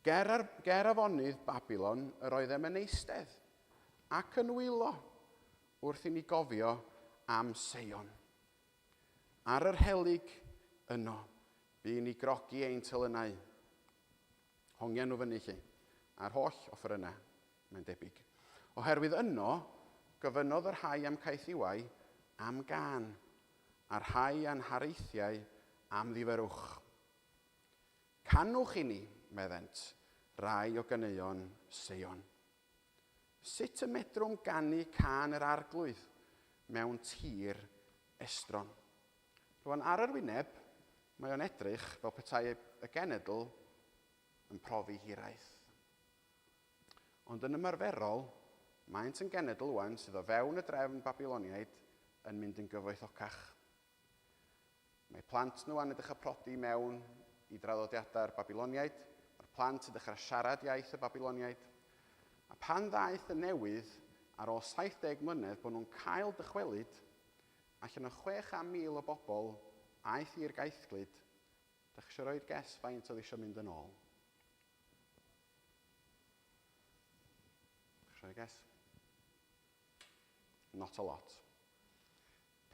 Ger afonydd Babylon yr oeddem yn eistedd ac yn wylo wrth i ni gofio am Seion. Ar yr helyg yno, bu i ni grogi ein telynau. Hongian nhw fyny lle, a'r holl offerynnau, mae'n debyg. Oherwydd yno, gofynnodd y rhai am caethiwau am gân, a'r rhai a'n hareithiau am ddifyrrwch. Canwch i ni, meddent, rai o ganeuon Seion. Sut y medrwn ganu cân yr Arglwydd mewn tir estron? Rwan, ar yr wyneb, mae o'n edrych fel petai y genedl yn profi hiraeth. Ond yn ymarferol, maent yn genedl wan sydd o fewn y drefn Babiloniaid yn mynd yn gyfoethocach. Mae plant nhw yn dechrau prodi mewn i draddodiadau'r Babiloniaid. Mae'r plant yn dechrau siarad iaith y Babiloniaid. A pan ddaeth y newydd ar ôl 70 mlynedd bod nhw'n cael dychwelyd, allan o 600,000 o bobl aeth i'r gaethglud, da chi eisiau rhoi guess faint oedd eisiau mynd yn ôl? Eisiau rhoi guess? Not a lot.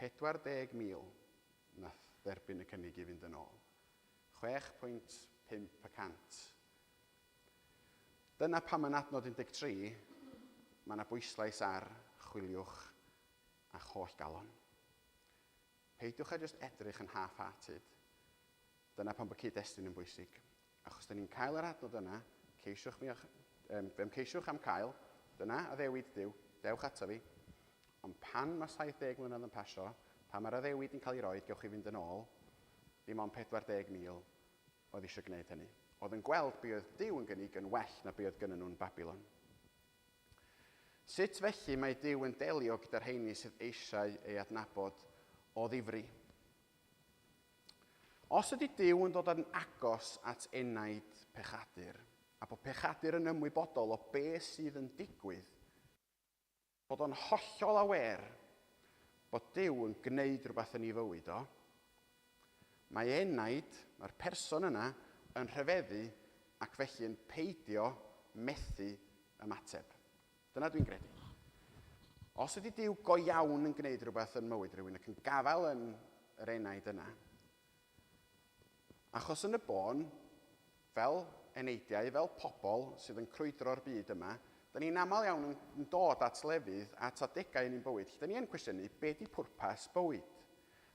40,000 nath dderbyn y cynnig i fynd yn ôl. 6.5%. Dyna pam yn adnod 13, mae yna bwyslais ar chwiliwch a'ch holl galon. Peidiwch â jyst edrych yn half-hearted. Dyna pam bod cyd-destun yn bwysig. Achos da ni'n cael yr adnod yna, ceisiwch, mi, ceisiwch am cael, dyna addewid Duw, dewch ato fi. Ond pan mae 70 mlynedd yn pasio, Pa mae'r addewid yn cael ei roi, gewch chi fynd yn ôl, dim ond 40,000 oedd eisiau gwneud hynny. Oedd yn gweld be oedd Duw yn gynnig yn well na be oedd gynnyn nhw'n Babylon. Sut felly mae Duw yn delio gyda'r rheini sydd eisiau ei adnabod o ddifri? Os ydy Duw yn dod yn agos at enaid pechadur, a bod pechadur yn ymwybodol o be sydd yn digwydd, bod o'n hollol aware bod Duw yn gwneud rhywbeth yn ei fywyd o, mae enaid, mae'r person yna yn rhyfeddu ac felly yn peidio methu ymateb. Dyna dwi'n gredu. Os ydy Duw go iawn yn gwneud rhywbeth yn mywyd rhywun ac yn gafael yn yr enaid yna, achos yn y bôn, fel eneidiau, fel pobl sydd yn crwydro'r byd yma, da ni'n aml iawn yn dod at lefydd, at adegau yn ein bywyd, lle da ni yn cwestiynu be di pwrpas bywyd.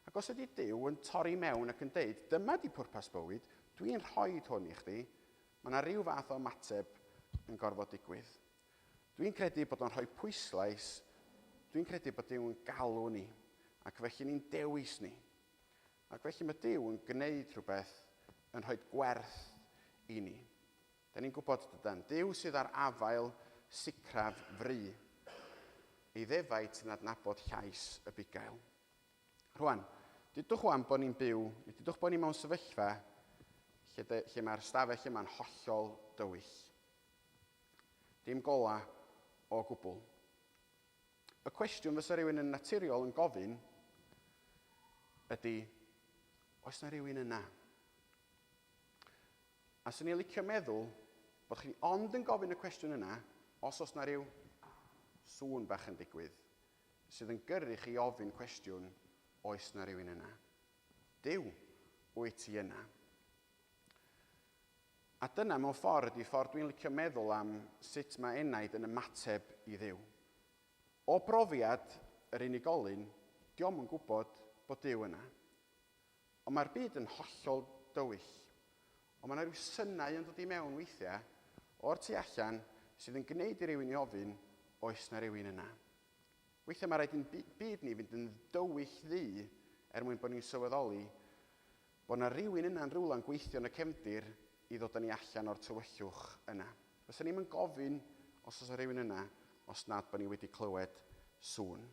Ac os ydy Duw yn torri mewn ac yn deud, dyma di pwrpas bywyd, dwi'n rhoi hwn i chdi, mae yna rhyw fath o ymateb yn gorfod digwydd. Dwi'n credu bod o'n rhoi pwyslais, dwi'n credu bod Duw yn galw ni, ac felly ni'n dewis ni. Ac felly mae Duw yn gwneud rhywbeth yn rhoi gwerth i ni. Da ni'n gwybod dydan, Duw sydd ar afael sicraf fri. Ei ddefaid sy'n adnabod llais y bugail. Rwan, dudwch rwan bod ni'n byw, neu dudwch bod ni mewn sefyllfa lle, lle mae'r stafell yma'n hollol dywyll. Dim gola o gwbl. Y cwestiwn fysa rhywun yn naturiol yn gofyn ydy, oes na rhywun yna? A swn i'n licio meddwl bod chi ond yn gofyn y cwestiwn yna os oes na rhyw sŵn bach yn digwydd sydd yn gyrru chi ofyn cwestiwn, oes na rhywun yna? Duw, wyt ti yna? A dyna mewn ffordd ydy ffordd dwi'n licio meddwl am sut mae enaid yn ymateb i Dduw. O brofiad yr unigolyn, dio'm yn gwybod bod Duw yna. Ond mae'r byd yn hollol dywyll. Ond mae yna rhyw synau yn dod i mewn weithiau o'r tu allan sydd yn gwneud i rywun i ofyn, oes na rywun yna? Weithiau mae rhaid i'n byd ni fynd yn dywyll ddu er mwyn bod ni'n sylweddoli bod yna rywun yna'n rhywle'n gweithio yn y cefndir i ddod â ni allan o'r tywyllwch yna. Fysa ni'm yn gofyn os oes rhywun yna os nad bod ni wedi clywed sŵn.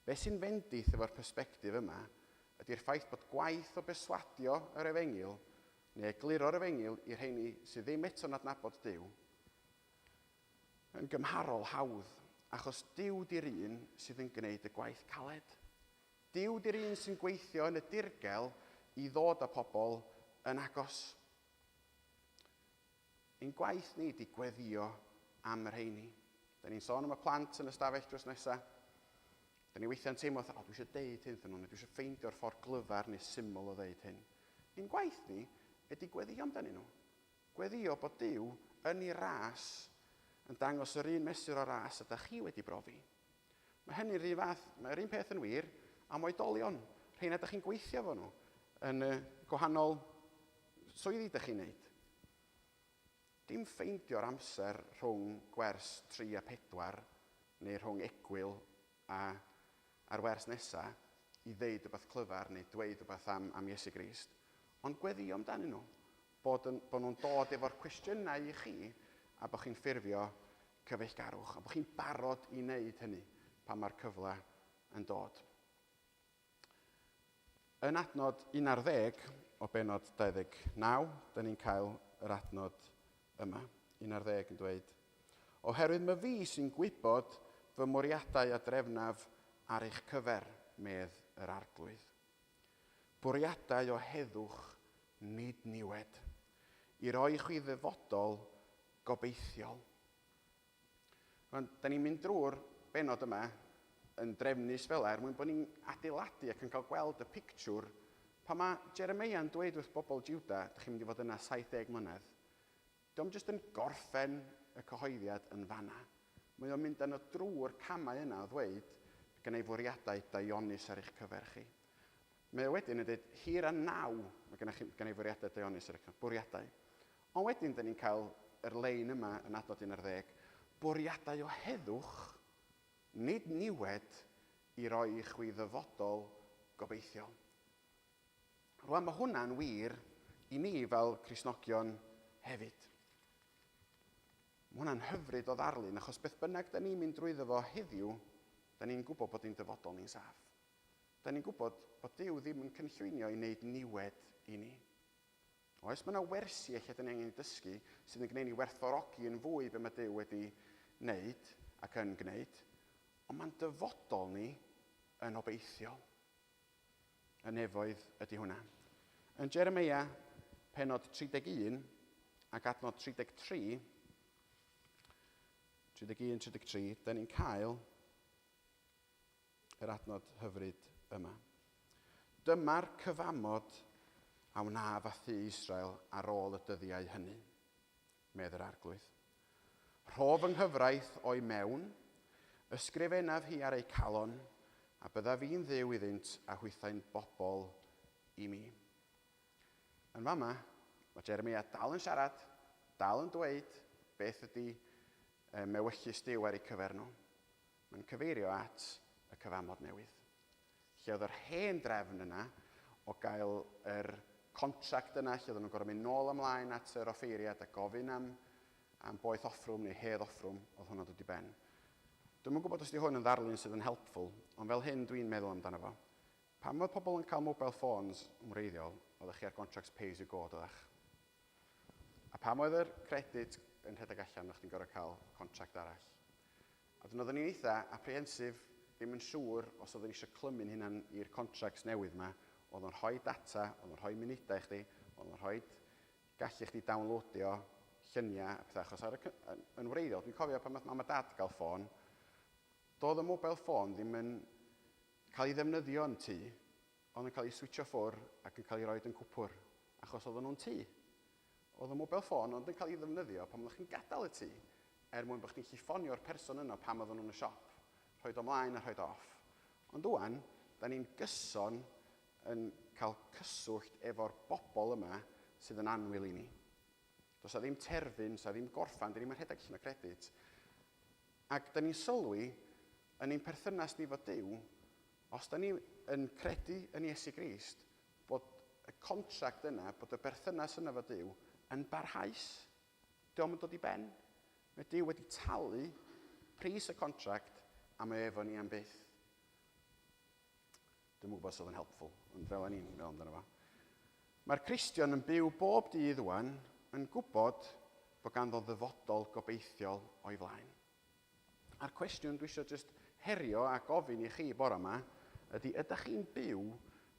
Be sy'n fendith efo'r persbectif yma ydy'r ffaith bod gwaith o berswadio yr efengyl neu egluro'r efengyl i'r rheini sydd ddim eto'n adnabod Duw yn gymharol hawdd, achos Duw di'r un sydd yn gwneud y gwaith caled. Duw di'r un sy'n gweithio yn y dirgel i ddod â pobl yn agos. Ein gwaith ni di gweddio am y rheini. Da ni'n sôn am y plant yn y stafell drws nesaf. Da ni weithiau'n teimlo, o, dwi eisiau deud hyn wrthyn nhw, neu dwi eisiau ffeindio'r ffordd glyfar neu syml o ddeud hyn. Ein gwaith ni ydy gweddio amdanyn nhw. Gweddio bod Duw yn ei ras yn dangos yr un mesur o ras ydych chi wedi brofi. Mae hynny'r un fath, mae'r un peth yn wir am oedolion. Rheina ydych chi'n gweithio efo nhw yn y gwahanol swyddi ydych chi'n neud. Dim ffeindio'r amser rhwng gwers 3 a 4 neu rhwng egwyl a a'r wers nesa i ddeud rhywbeth clyfar neu dweud rhywbeth am, am Iesu Grist, ond gweddio amdanyn nhw. Bod, yn, bod nhw'n dod efo'r cwestiynau i chi a bod chi'n ffurfio cyfeillgarwch, a bod chi'n barod i wneud hynny pan mae'r cyfle yn dod. Yn adnod 11 o benod 29, da ni'n cael yr adnod yma. 11 yn dweud, Oherwydd mae fi sy'n gwybod fy mwriadau a drefnaf ar eich cyfer, medd yr arglwydd. Bwriadau o heddwch, nid niwed, i roi chwi ddyfodol gobeithiol. Rwan, da ni'n mynd drwy'r benod yma yn drefnus fel er mwyn bod ni'n adeiladu ac yn cael gweld y pictiwr pan mae Jeremeia'n dweud wrth bobl Juda, da chi'n mynd i fod yna 70 mlynedd, dio'm jyst yn gorffen y cyhoeddiad yn fanna. Mae o'n mynd â drwy'r camau yna o ddweud, gen i fwriadau daionus ar eich cyfer chi. Mae o wedyn yn dweud, hir a naw, mae gennych chi, gen i fwriadau daionus ar eich cyfer, bwriadau. Ond wedyn, da ni'n cael yr lein yma yn adnod 11, bwriadau o heddwch, nid niwed, i roi i chwi ddyfodol gobeithiol. Rwan mae hwnna'n wir i ni fel Cristnogion hefyd. Mae hwnna'n hyfryd o ddarlun, achos beth bynnag da ni'n mynd drwyddo fo heddiw, da ni'n gwybod bod ein dyfodol ni'n saff. Da ni'n gwybod bod Duw ddim yn cynllwynio i wneud niwed i ni. Oes, mae yna wersi lle da ni angen dysgu sydd yn gwneud ni werthfawrogi yn fwy be mae Duw wedi wneud ac yn gwneud, ond mae'n dyfodol ni yn obeithiol. Y nefoedd ydy hwnna. Yn Jeremia, penod 31 ac adnod 33, 31, 33, da ni'n cael yr adnod hyfryd yma. Dyma'r cyfamod a wnaf â thŷ Israel ar ôl y dyddiau hynny, medd yr Arglwydd. Rhof yng nghyfraith o'i mewn, ysgrifennaf hi ar eu calon, a byddaf fi'n Dduw iddynt a hwythau'n bobl i mi. Yn fama, mae Jeremia dal yn siarad, dal yn dweud beth ydy mewyllys Duw ar eu cyfer nhw. Mae'n cyfeirio at y cyfamod newydd. Lle oedd yr hen drefn yna o gael yr contract yna, lle oedden nhw'n gorfod mynd nôl ymlaen at yr offeiriad a gofyn am boeth offrwm neu hedd offrwm, oedd hwnna dod i ben. Dwi'm yn gwybod os 'di hwn yn ddarlun sydd yn helpful, ond fel hyn dwi'n meddwl amdano fo. Pan oedd pobl yn cael mobile phones yn wreiddiol, oeddech chi ar contracts pay as you go, doeddech? A pam oedd yr credit yn rhedeg allan, o'ch chi'n gorfod cael contract arall. A dyna oedden ni'n eitha apprehensive, ddim yn siŵr os oedden ni eisiau clymu'n hunan i'r contracts newydd yma. Oedd o'n rhoi data, oedd o'n rhoi munudau i chdi, oedd o'n rhoi gallu chdi downloadio lluniau a pethau, achos yn wreiddiol, dwi'n cofio pan nath mam a dad gael ffôn, doedd y mobile phone ddim yn cael ei ddefnyddio yn tŷ, oedd yn cael ei switcho ffwr ac yn cael ei roed yn cwpwr, achos oedden nhw'n tŷ. Oedd y mobile phone ond yn cael ei ddefnyddio pan oeddech chi'n gadael y tŷ, er mwyn bod chdi'n gallu ffonio'r person yno pam oedden nhw'n y siop, rhoid o mlaen a rhoid o off. Ond ŵan, da ni'n gyson yn cael cyswllt efo'r bobl yma sydd yn annwyl i ni. Does 'na ddim terfyn, does 'na ddim gorffan, da ni'm yn rhedeg allan o credit. Ac da ni'n sylwi yn ein perthynas ni efo Duw, os da ni yn credu yn Iesu Grist, bod y contract yna, bod y berthynas yna efo Duw yn barhaus. Dio'm yn dod i ben. Mae Duw wedi talu pris y contract a mae efo ni am byth. Dwi'm yn gwybod os oedd yn helpful, ond fel o'n i'n meddwl amdano fo. Mae'r Cristion yn byw bob dydd wan yn gwybod bod ganddo ddyfodol gobeithiol o'i flaen. A'r cwestiwn dwi eisiau just herio a gofyn i chi bore yma ydy, ydych chi'n byw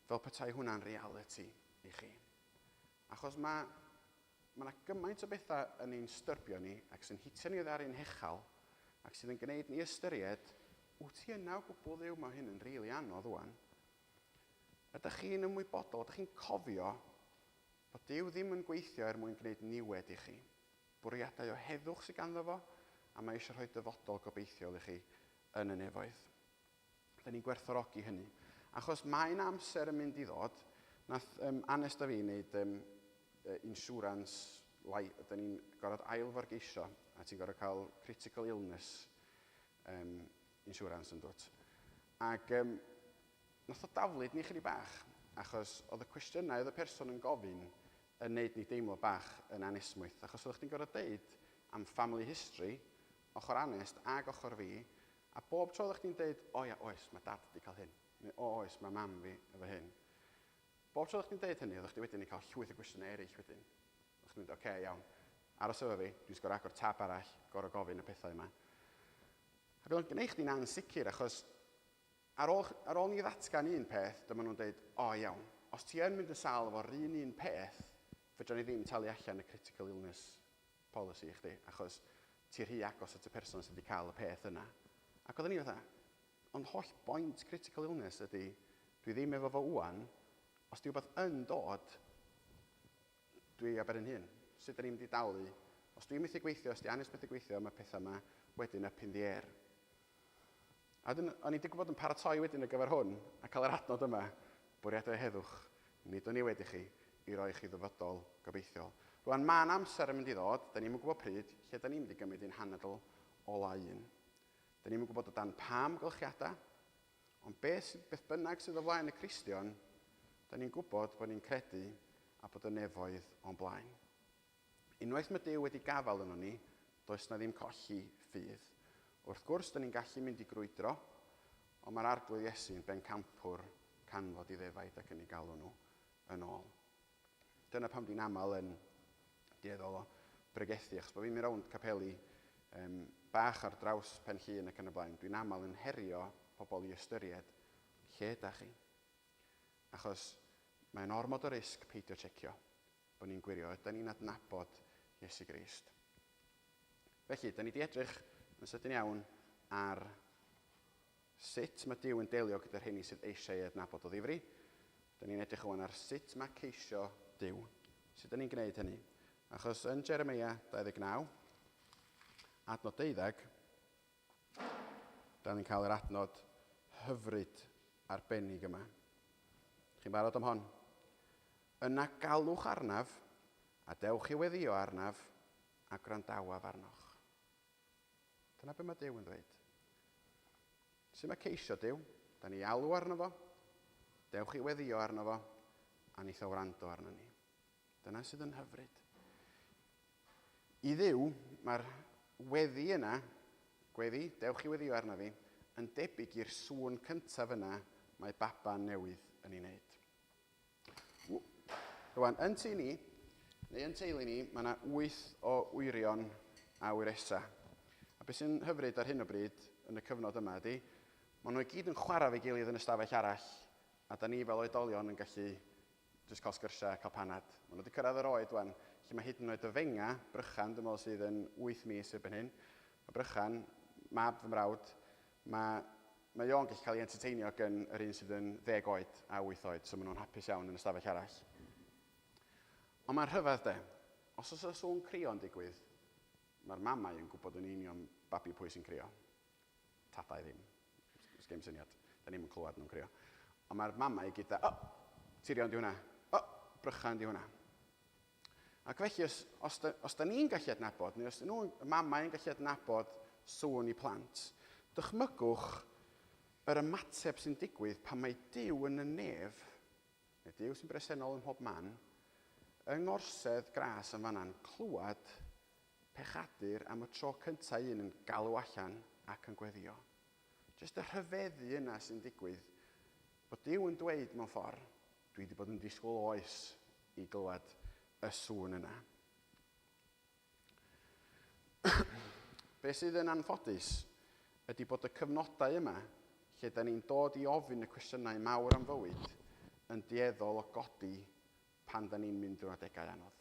fel petai hwnna'n reality i chi? Achos mae yna gymaint o bethau yn ein styrbio ni ac sy'n hitio ni oddi ar ein hechal ac sydd yn gwneud ni ystyried, wyt ti yna o gwbl, Dduw? Mae hyn yn rili anodd wan. Ydych chi'n ymwybodol, ydych chi'n cofio bod Duw ddim yn gweithio er mwyn gwneud niwed i chi? Bwriadau o heddwch sydd ganddo fo, a mae eisiau rhoi dyfodol gobeithiol i chi yn y nefoedd. Da ni'n gwerthfawrogi hynny. Achos mae'n amser yn mynd i ddod, nath Anest a fi wneud insurance, da ni'n gorfod ailforgeisio, a ti'n gorfod cael critical illness insurance yn dod. Ac nath o daflud ni chydig bach, achos oedd y cwestiynau oedd y person yn gofyn yn neud ni deimlo bach yn anesmwyth, achos oeddech chdi'n gorfod deud am family history, ochr Anest ag ochr fi, a bob tro oeddech chdi'n deud, o ia, oes, mae dad wedi cael hyn, neu o oes, mae mam fi efo hyn. Bob tro oeddech chdi'n deud hynny, oeddech chdi wedyn yn cael llwyth o gwestiynau eraill wedyn. Oeddech chdi'n mynd, oce, okay, iawn, aros efo fi, dwi'n gorfod agor tab arall, gorfod gofyn y pethau yma. Ac oedd o'n gwneud chdi'n ansicr, achos ar ôl ni ddatgan un peth, dyma nhw'n dweud, o iawn, os ti yn mynd yn sâl efo'r un peth, fedra ni ddim talu allan y critical illness policy i chdi, achos ti rhy agos at y person sydd wedi cael y peth yna. Ac oedden ni fatha, ond holl boint critical illness ydy, dwi ddim efo fo wan, os di rhywbeth yn dod, dwi ar ben yn hun. Sut da ni'n mynd i dalu? Os dwi'n methu gweithio, os di Anest methu gweithio, mae pethau yma wedyn up in the air. A dyn, o'n i wedi gwybod yn paratoi wedyn ar gyfer hwn, a cael yr adnod yma, bwriadau heddwch, nid o niwed i chi, i roi chi ddyfodol gobeithiol. Rwan, mae'n amser yn mynd i ddod, da ni'n gwybod pryd, lle da ni'n mynd i gymryd ein hanadl ola un. Da ni'n gwybod o dan pa amgylchiadau, Ond beth, beth bynnag sydd o flaen y Cristion, da ni'n gwybod bod ni'n credu a bod y nefoedd o'n blaen. Unwaith mae Duw wedi gafael yno ni, does na ddim colli ffydd. Wrth gwrs, da ni'n gallu mynd i grwydro, ond mae'r Arglwydd Iesu'n bencampwr canfod i ddefaid ac yn ei galw nhw yn ôl. Dyna pam dwi'n aml yn dueddol o bregethu, achos bod fi'n mynd rownd capeli bach ar draws Pen Llŷn ac yn y blaen, dwi'n aml yn herio pobl i ystyried lle da chi. Achos mae'n ormod o risg peidio checio, bod ni'n gwirio, ydy ni'n adnabod Iesu Grist. Felly, da ni wedi edrych yn sydyn iawn ar sut mae Duw yn delio gyda'r rheini sydd eisiau ei adnabod o ddifri. Da ni'n edrych ŵan ar sut mae ceisio Duw. Sut da ni'n gwneud hynny? Achos yn Jeremia 29, adnod 12, da ni'n cael yr adnod hyfryd arbennig yma. Chi'n barod am hon? Yna galwch arnaf, a dewch i weddio arnaf, a gwrandawaf arnoch. Dyna be mae Duw yn ddweud. Sut mae ceisio Duw? Da ni alw arno fo, dewch i weddio arno fo, a neith o wrando arno ni. Dyna sydd yn hyfryd. I Dduw, mae'r weddi yna, gweddi, dewch i weddio arna fi, yn debyg i'r sŵn cyntaf yna mae baban newydd yn ei wneud. Rwan, yn tŷ ni, neu yn teulu ni, mae yna wyth o wyrion a wyresa. A beth sy'n hyfryd ar hyn o bryd yn y cyfnod yma ydy, maen nhw i gyd yn chwarae fe gilydd yn y stafell arall, a da ni fel oedolion yn gallu jyst cael sgyrsiau a cael panad. Maen nhw wedi cyrraedd yr oed wan, lle mae hyd yn oed y fenga, Brychan, dwi'n meddwl sydd yn 8 mis erbyn hyn. Mae Brychan, mab fy mrawd, mae, mae o'n gallu cael ei entertainio gan yr un sydd yn 10 oed a 8 oed, so maen nhw'n hapus iawn yn y stafell arall. Ond mae'n rhyfedd de, os oes y sŵn crio yn digwydd, mae'r mamau yn gwybod yn union babi pwy sy'n crio. Tadau ddim. Oes gen syniad. Da ni'n clywed nhw'n crio. Ond mae'r mamau gyda, o, oh, Tirion di hwnna. O, oh, Brychan di hwnna. Ac felly, os, os, da, os da ni'n gallu adnabod, neu os nhw, y mamau yn gallu adnabod sŵn i plant, dychmygwch yr ymateb sy'n digwydd pan mae Duw yn y nef, neu Duw sy'n bresennol ym mhob man, yng ngorsedd gras yn fanna'n clywed pechadur am y tro cyntaf un yn galw allan ac yn gweddio. Jyst y rhyfeddu yna sy'n digwydd, bod Duw yn dweud mewn ffordd, dwi wedi bod yn disgwyl oes i glywed y sŵn yna. Be sydd yn anffodus ydy bod y cyfnodau yma, lle da ni'n dod i ofyn y cwestiynau mawr am fywyd, yn dueddol o godi pan da ni'n mynd drwy adegau anodd.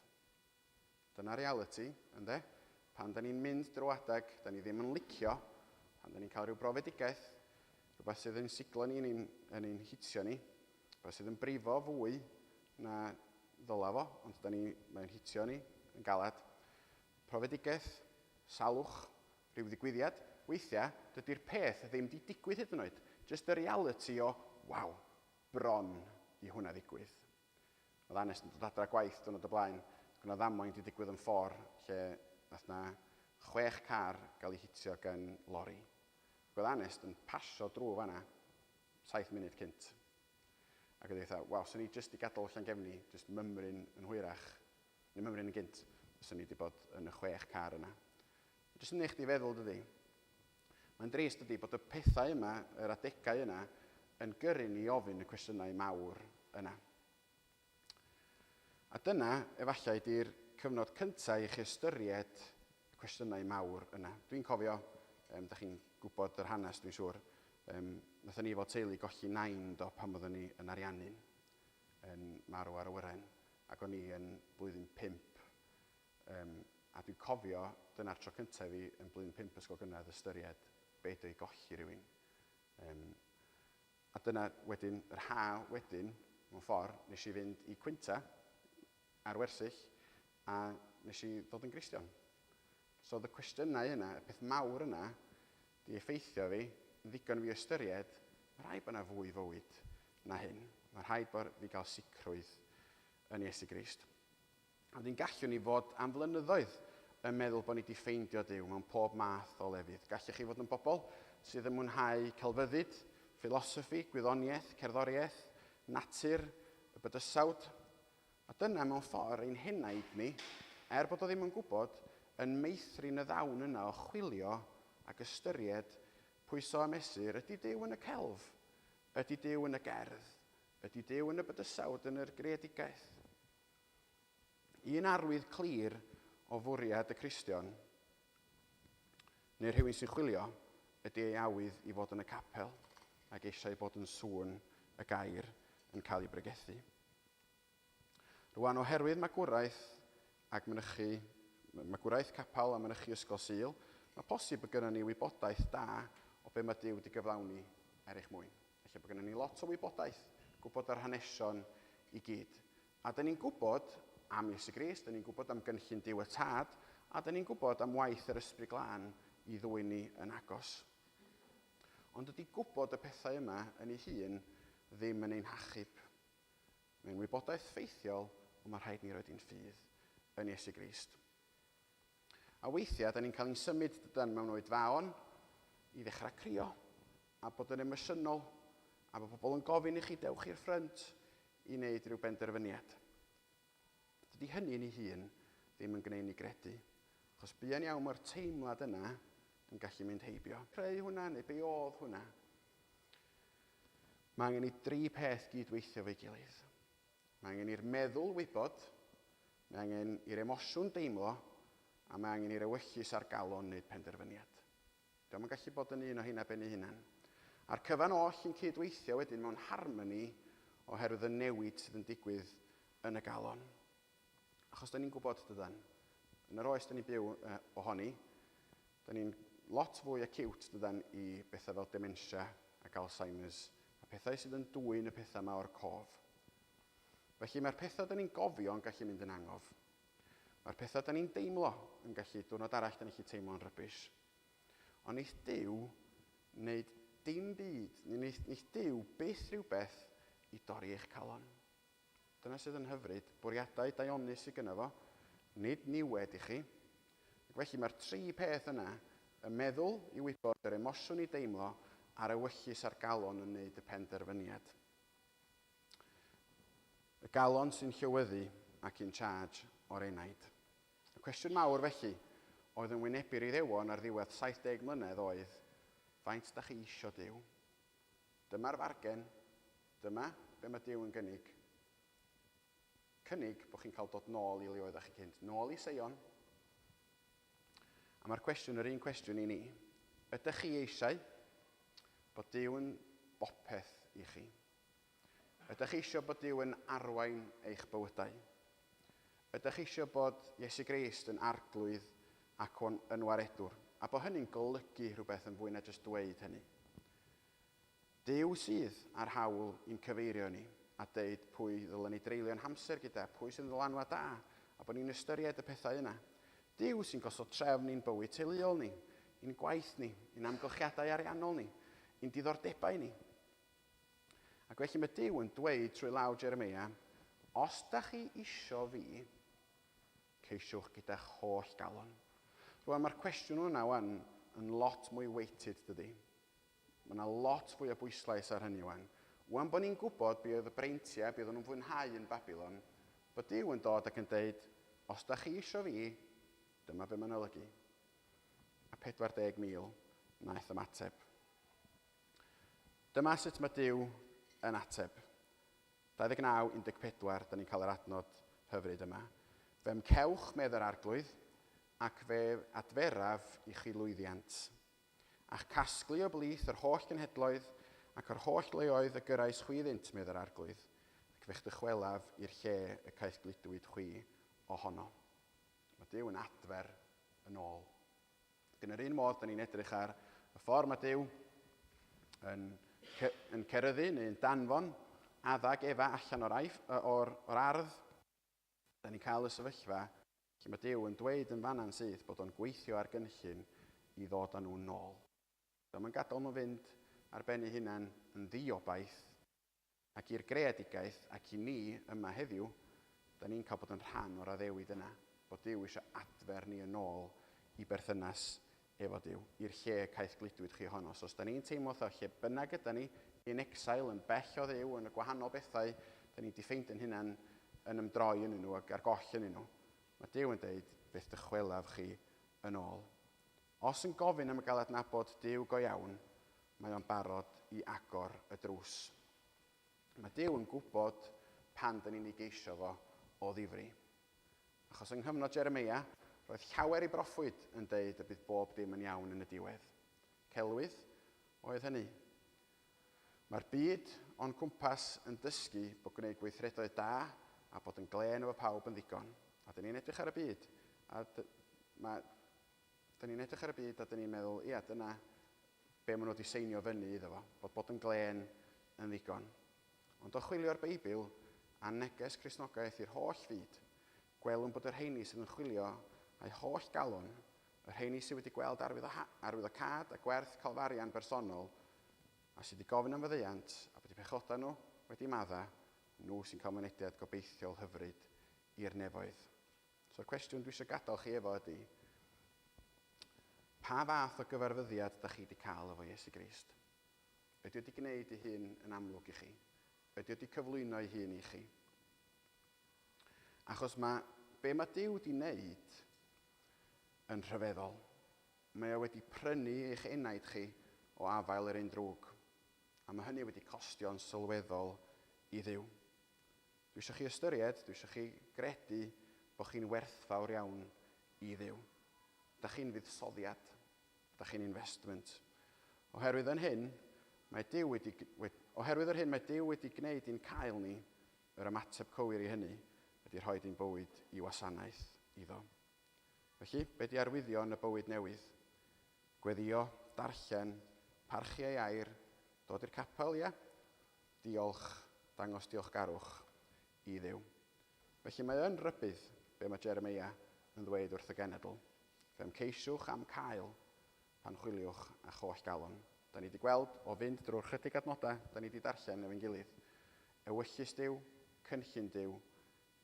Dyna reality, ynddo? Pan da ni'n mynd drwy adeg, da ni ddim yn licio, pan da ni'n cael rhyw brofedigaeth, rhywbeth sydd yn siglo ni, yn ein, yn ein hitio ni, rhywbeth sydd yn brifo fwy na ddyla fo, ond da ni, mae'n hitio ni yn galad. Profedigaeth, salwch, rhyw ddigwyddiad, weithiau dydy'r peth ddim di digwydd hyd yn oed. Just y reality o, waw, bron i hwnna ddigwydd. Oedd Anes yn dod adra gwaith diwrnod o blaen, ac yna ddamwain wedi digwydd yn ffordd lle nath na 6 car gael ei hitio gan lori. Ac oedd Anes yn pasio drwy fanna 7 munud cynt. Ac oedd eitha, waw, swn i jyst i gadael Llangefni, jyst mymryn yn hwyrach, neu mymryn yn gynt, swn i wedi bod yn y 6 car yna. Jyst yn neud chdi feddwl, dydy. Mae'n drist, dydy, bod y pethau yma, yr adegau yna, yn gyrru ni ofyn y cwestiynau mawr yna. A dyna, efallai, ydy'r cyfnod cyntaf i chi ystyried y cwestiynau mawr yna. Dwi'n cofio, da chi'n gwybod yr hanes, dwi'n siŵr, nathon ni fel teulu golli nain do pan oeddwn ni yn Ariannin, yn marw ar awyren, ac o'n i yn blwyddyn 5. A dwi'n cofio, dyna'r tro cyntaf i fi yn blwyddyn 5 ysgol gynradd ystyried be ydy golli rhywun. A dyna wedyn, yr ha wedyn, mewn ffordd, nes i fynd i Cwynta ar wersyll a nes i ddod yn Gristion. So oedd y cwestiynau yna, y peth mawr yna, di effeithio fi, yn ddigon i fi ystyried, mae rhaid bod yna fwy fywyd na hyn. Mae rhaid bod fi gael sicrwydd yn Iesu Grist. A wedyn gallwn ni fod am flynyddoedd yn meddwl bod ni wedi ffeindio Duw mewn pob math o lefydd. Gallech chi fod yn bobl sydd yn mwynhau celfyddyd, Philosophy, gwyddoniaeth, cerddoriaeth, natur, y bydysawd. A dyna mewn ffordd ein henaid ni, er bod o ddim yn gwybod, yn meithrin y ddawn yna o chwilio ac ystyried pwyso a mesur, ydy Duw yn y celf? Ydy Duw yn y gerdd? Ydy Duw yn y bydysawd, yn yr greadigaeth? Un arwydd clir o fwriad y Cristion, neu rhywun sy'n chwilio, ydy ei awydd i fod yn y capel ac eisiau bod yn sŵn y gair yn cael ei bregethu. Rwan, oherwydd magwraeth ac mynychu, magwraeth capel a mynychu ysgol Sul, mae posib bod gennym ni wybodaeth da o be mae Duw wedi gyflawni er eich mwyn. Felly bod gennym ni lot o wybodaeth, gwybod yr hanesion i gyd. A dyn ni'n gwybod am Iesu Grist, dyn ni'n gwybod am gynllun Duw y Tad, a dyn ni'n gwybod am waith yr Ysbryd Glân i ddwyn ni yn agos. Ond ydy gwybod y pethau yma yn ei hun ddim yn ein hachub. Mae'n wybodaeth ffeithiol, ond mae rhaid ni roed i'n ffydd yn Iesu Grist. A weithiau, da ni'n cael ein symud dydan mewn oedfaon i ddechrau crio a bod yn emosiynol a bod pobl yn gofyn i chi dewch i'r ffrynt i wneud rhyw benderfyniad. Dydy hynny yn ei hun ddim yn gwneud ni gredu. Achos buan iawn mae'r teimlad yna yn gallu mynd heibio. Creu hwnna neu be oedd hwnna. Mae angen i dri peth gydweithio fo'i gilydd. Mae angen i'r meddwl wybod, mae angen i'r emosiwn deimlo, a mae angen i'r ewyllys a'r galon wneud penderfyniad. Dio'm yn gallu bod yn un o heina ben ei hunan. A'r cyfan oll yn cydweithio wedyn mewn harmoni oherwydd y newid sydd yn digwydd yn y galon. Achos da ni'n gwybod, dydan, yn yr oes da ni'n byw ohoni, da ni'n lot fwy acute, dydan, i bethau fel dementia ac Alzheimer's, a pethau sydd yn dwyn y pethau yma o'r cof. Felly mae'r pethau da ni'n gofio yn gallu mynd yn angof. Mae'r pethau da ni'n deimlo yn gallu, diwrnod arall da ni'n gallu teimlo'n rubbish. Ond neith Duw wneud dim byd, neu neith Duw byth rhywbeth i dorri eich calon. Dyna sydd yn hyfryd, bwriadau daionus sydd gynno fo, nid niwed i chi. Ac felly mae'r tri peth yna, y meddwl i wybod, yr emosiwn i deimlo, a'r ewyllys a'r galon yn wneud y penderfyniad. Y galon sy'n llywyddu ac in charge o'r enaid. Y cwestiwn mawr felly oedd yn wynebu'r Iddewon ar ddiwedd 70 mlynedd oedd, faint da chi isio Duw? Dyma'r fargen, dyma be mae Duw yn gynnig. Cynnig bod chi'n cael dod nôl i le oeddech chi cynt, nôl i Seion. A mae'r cwestiwn yr un cwestiwn i ni. Ydych chi eisiau bod Duw yn bopeth i chi? Ydych chi eisiau bod Duw yn arwain eich bywydau? Ydych chi eisiau bod Iesu Grist yn arglwydd ac yn waredwr? A bod hynny'n golygu rhywbeth yn fwy na jyst dweud hynny. Duw sydd â'r hawl i'n cyfeirio ni a deud pwy ddylen ni dreulio'n hamser gyda, pwy sy'n ddylanwad da, a bod ni'n ystyried y pethau yna. Duw sy'n gosod trefn i'n bywyd teuluol ni, i'n gwaith ni, i'n amgylchiadau ariannol ni, i'n diddordebau ni. Ac felly mae Duw yn dweud trwy law Jeremia, os da chi isio fi, ceisiwch gyda'ch holl galon. Rwan, mae'r cwestiwn hwnna wan yn lot mwy weighted, dydy. Mae yna lot fwy o bwyslais ar hynny wan. Wan bod ni'n gwybod be oedd y breintiau, be oedden nhw'n fwynhau yn Babylon, bod Duw yn dod ac yn deud, os da chi isio fi, dyma be mae'n olygu. A 40,000 wnaeth ymateb. Dyma sut mae Duw yn ateb. 29:14, da ni'n cael yr adnod hyfryd yma. Fe'm cewch, medd yr arglwydd, ac fe adferaf i chi lwyddiant. A'ch casglu o blith yr holl genhedloedd ac o'r holl leoedd y gyrrais chwi iddynt, medd yr arglwydd, ac fe'ch dychwelaf i'r lle y caethgludwyd chwi ohono. Mae Duw yn adfer yn ôl. Ac yn yr un modd, da ni'n edrych ar y ffordd mae Duw yn ceryddu neu'n danfon Adda ac Efa allan o'r, aif, or, or ardd. Da ni'n cael y sefyllfa lle mae Duw yn dweud yn fanna'n syth bod o'n gweithio ar gynllun i ddod â nhw nôl. Dio'm yn gadael nhw fynd ar ben eu hunain yn ddiobaith, ac i'r greadigaeth ac i ni yma heddiw, da ni'n cael bod yn rhan o'r addewid yna, bod Duw eisiau adfer ni yn ôl i berthynas efo Duw, i'r lle caethgludwyd chi ohono. So os da ni'n teimlo fatha lle bynnag yda ni, in exile, yn bell o Dduw, yn y gwahanol bethau, da ni'n di ffeindio'n hunan yn ymdroi yn nhw ac ar goll yn nhw. Mae Duw yn deud, beth dychwelaf chi yn ôl. Os yn gofyn am gael adnabod Duw go iawn, mae o'n barod i agor y drws. Mae Duw yn gwybod pan da ni'n ei geisio fo o ddifri. Achos yng nghyfnod Jeremia, roedd llawer i broffwyd yn deud y bydd bob dim yn iawn yn y diwedd. Celwydd oedd hynny. Mae'r byd o'n cwmpas yn dysgu bod gwneud gweithredoedd da a bod yn glên efo pawb yn ddigon. A dyn ni'n edrych ar y byd, a dyn ni'n edrych ar y byd a dyn ni'n meddwl, ia, dyna be maen nhw wedi seinio fyny iddo fo, bod yn glên yn ddigon. Ond o chwilio'r Beibl a neges Cristnogaeth i'r holl fyd, gwelwn bod y rheini sydd yn chwilio a'i holl galon, y rheini sydd wedi gweld arwyddocâd a gwerth Calfarian bersonol, a sydd wedi gofyn am faddeuant, a bod eu pechodau nhw wedi madda, nhw sy'n cael mynediad gobeithiol hyfryd i'r nefoedd. So'r cwestiwn dwi eisiau gadael chi efo ydy, pa fath o gyfarfyddiad da chi wedi cael efo Iesu Grist? Ydy wedi gwneud ei hun yn amlwg i chi? Ydy wedi cyflwyno ei hun i chi? Achos mae be mae Duw wedi wneud yn rhyfeddol. Mae o wedi prynu eich enaid chi o afael yr un drwg. A mae hynny wedi costio'n sylweddol i Dduw. Dwi eisiau chi ystyried, dwi eisiau chi gredu bod chi'n werthfawr iawn i Dduw. Da chi'n fuddsoddiad, da chi'n investment. Oherwydd yn hyn, mae Duw wedi, oherwydd yr hyn mae Duw wedi gwneud i'n cael ni, yr ymateb cywir i hynny, ydy rhoi ein bywyd i wasanaeth iddo. Felly, be di arwyddion y bywyd newydd? Gweddio, darllen, parchu ei air, dod i'r capel, ia? Diolch, dangos diolchgarwch i Dduw. Felly mae yn rybudd be mae Jeremia yn ddweud wrth y genedl. Fe'm ceisiwch am cael pan chwiliwch a choll galon. Da ni wedi gweld o fynd drwy'r chydig adnodau, da ni wedi darllen efo'n gilydd. Ewyllys Duw, cynllun Duw.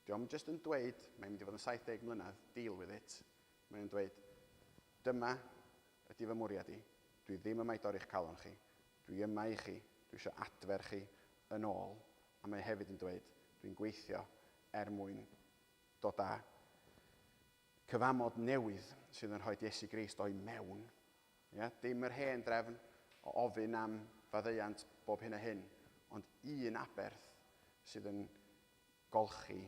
Dio'm jyst yn dweud, mae'n mynd i fod yn 70 mlynedd, deal with it. Mae'n dweud, dyma ydy fy mwriad i. Dwi ddim yma i dorri'ch calon chi. Dwi yma i chi. Dwi eisiau adfer chi yn ôl. A mae hefyd yn dweud, dwi'n gweithio er mwyn dod â cyfamod newydd sydd yn rhoi Iesu Grist o'i mewn. Ia? Dim yr hen drefn o ofyn am faddeuant bob hyn a hyn, ond un aberth sydd yn golchi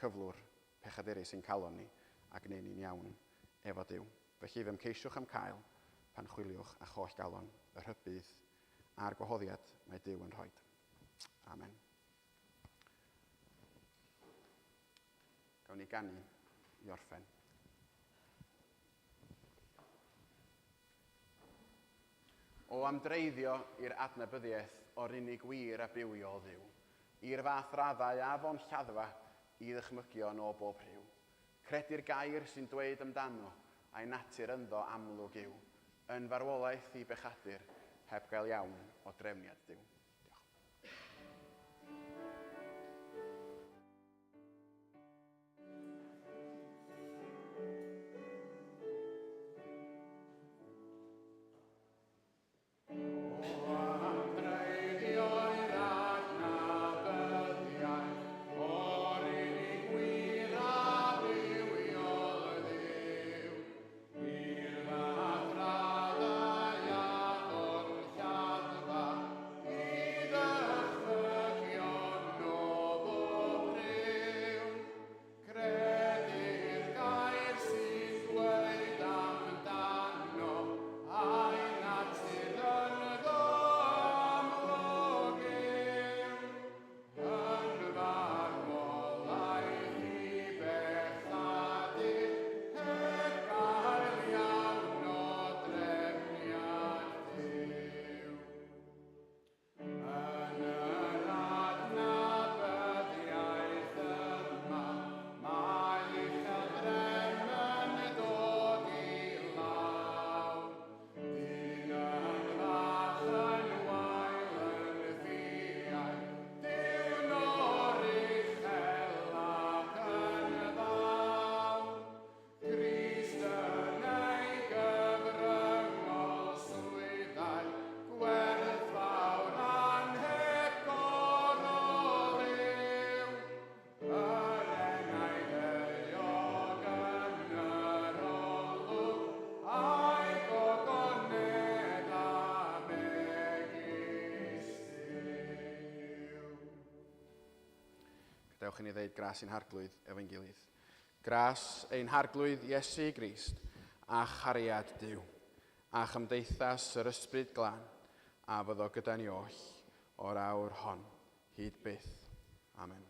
cyflwr pechadurus sy'n calon ni a gwneud ni'n iawn efo Duw. Felly fe'm ceisiwch am cael pan chwiliwch a choll galon y rhybudd a'r gwahoddiad mae Duw yn rhoi. Amen. Gawn ni ganu i orffen. O amdreiddio i'r adnabyddiaeth o'r unig wir a bywiol Dduw, i'r fath raddau a fo'n lladdfa i ddychmygion o bob rhyw. Credu'r gair sy'n dweud amdano, a'i natur ynddo amlwg yw, yn farwolaeth i bechadur, heb gael iawn o drefniad Duw. Diolch. Gadewch i ni ddeud gras i'n harglwydd efo'n gilydd. Gras ein harglwydd Iesu Grist a chariad Duw, a chymdeithas yr Ysbryd Glân, a fyddo gyda ni oll o'r awr hon, hyd byth. Amen.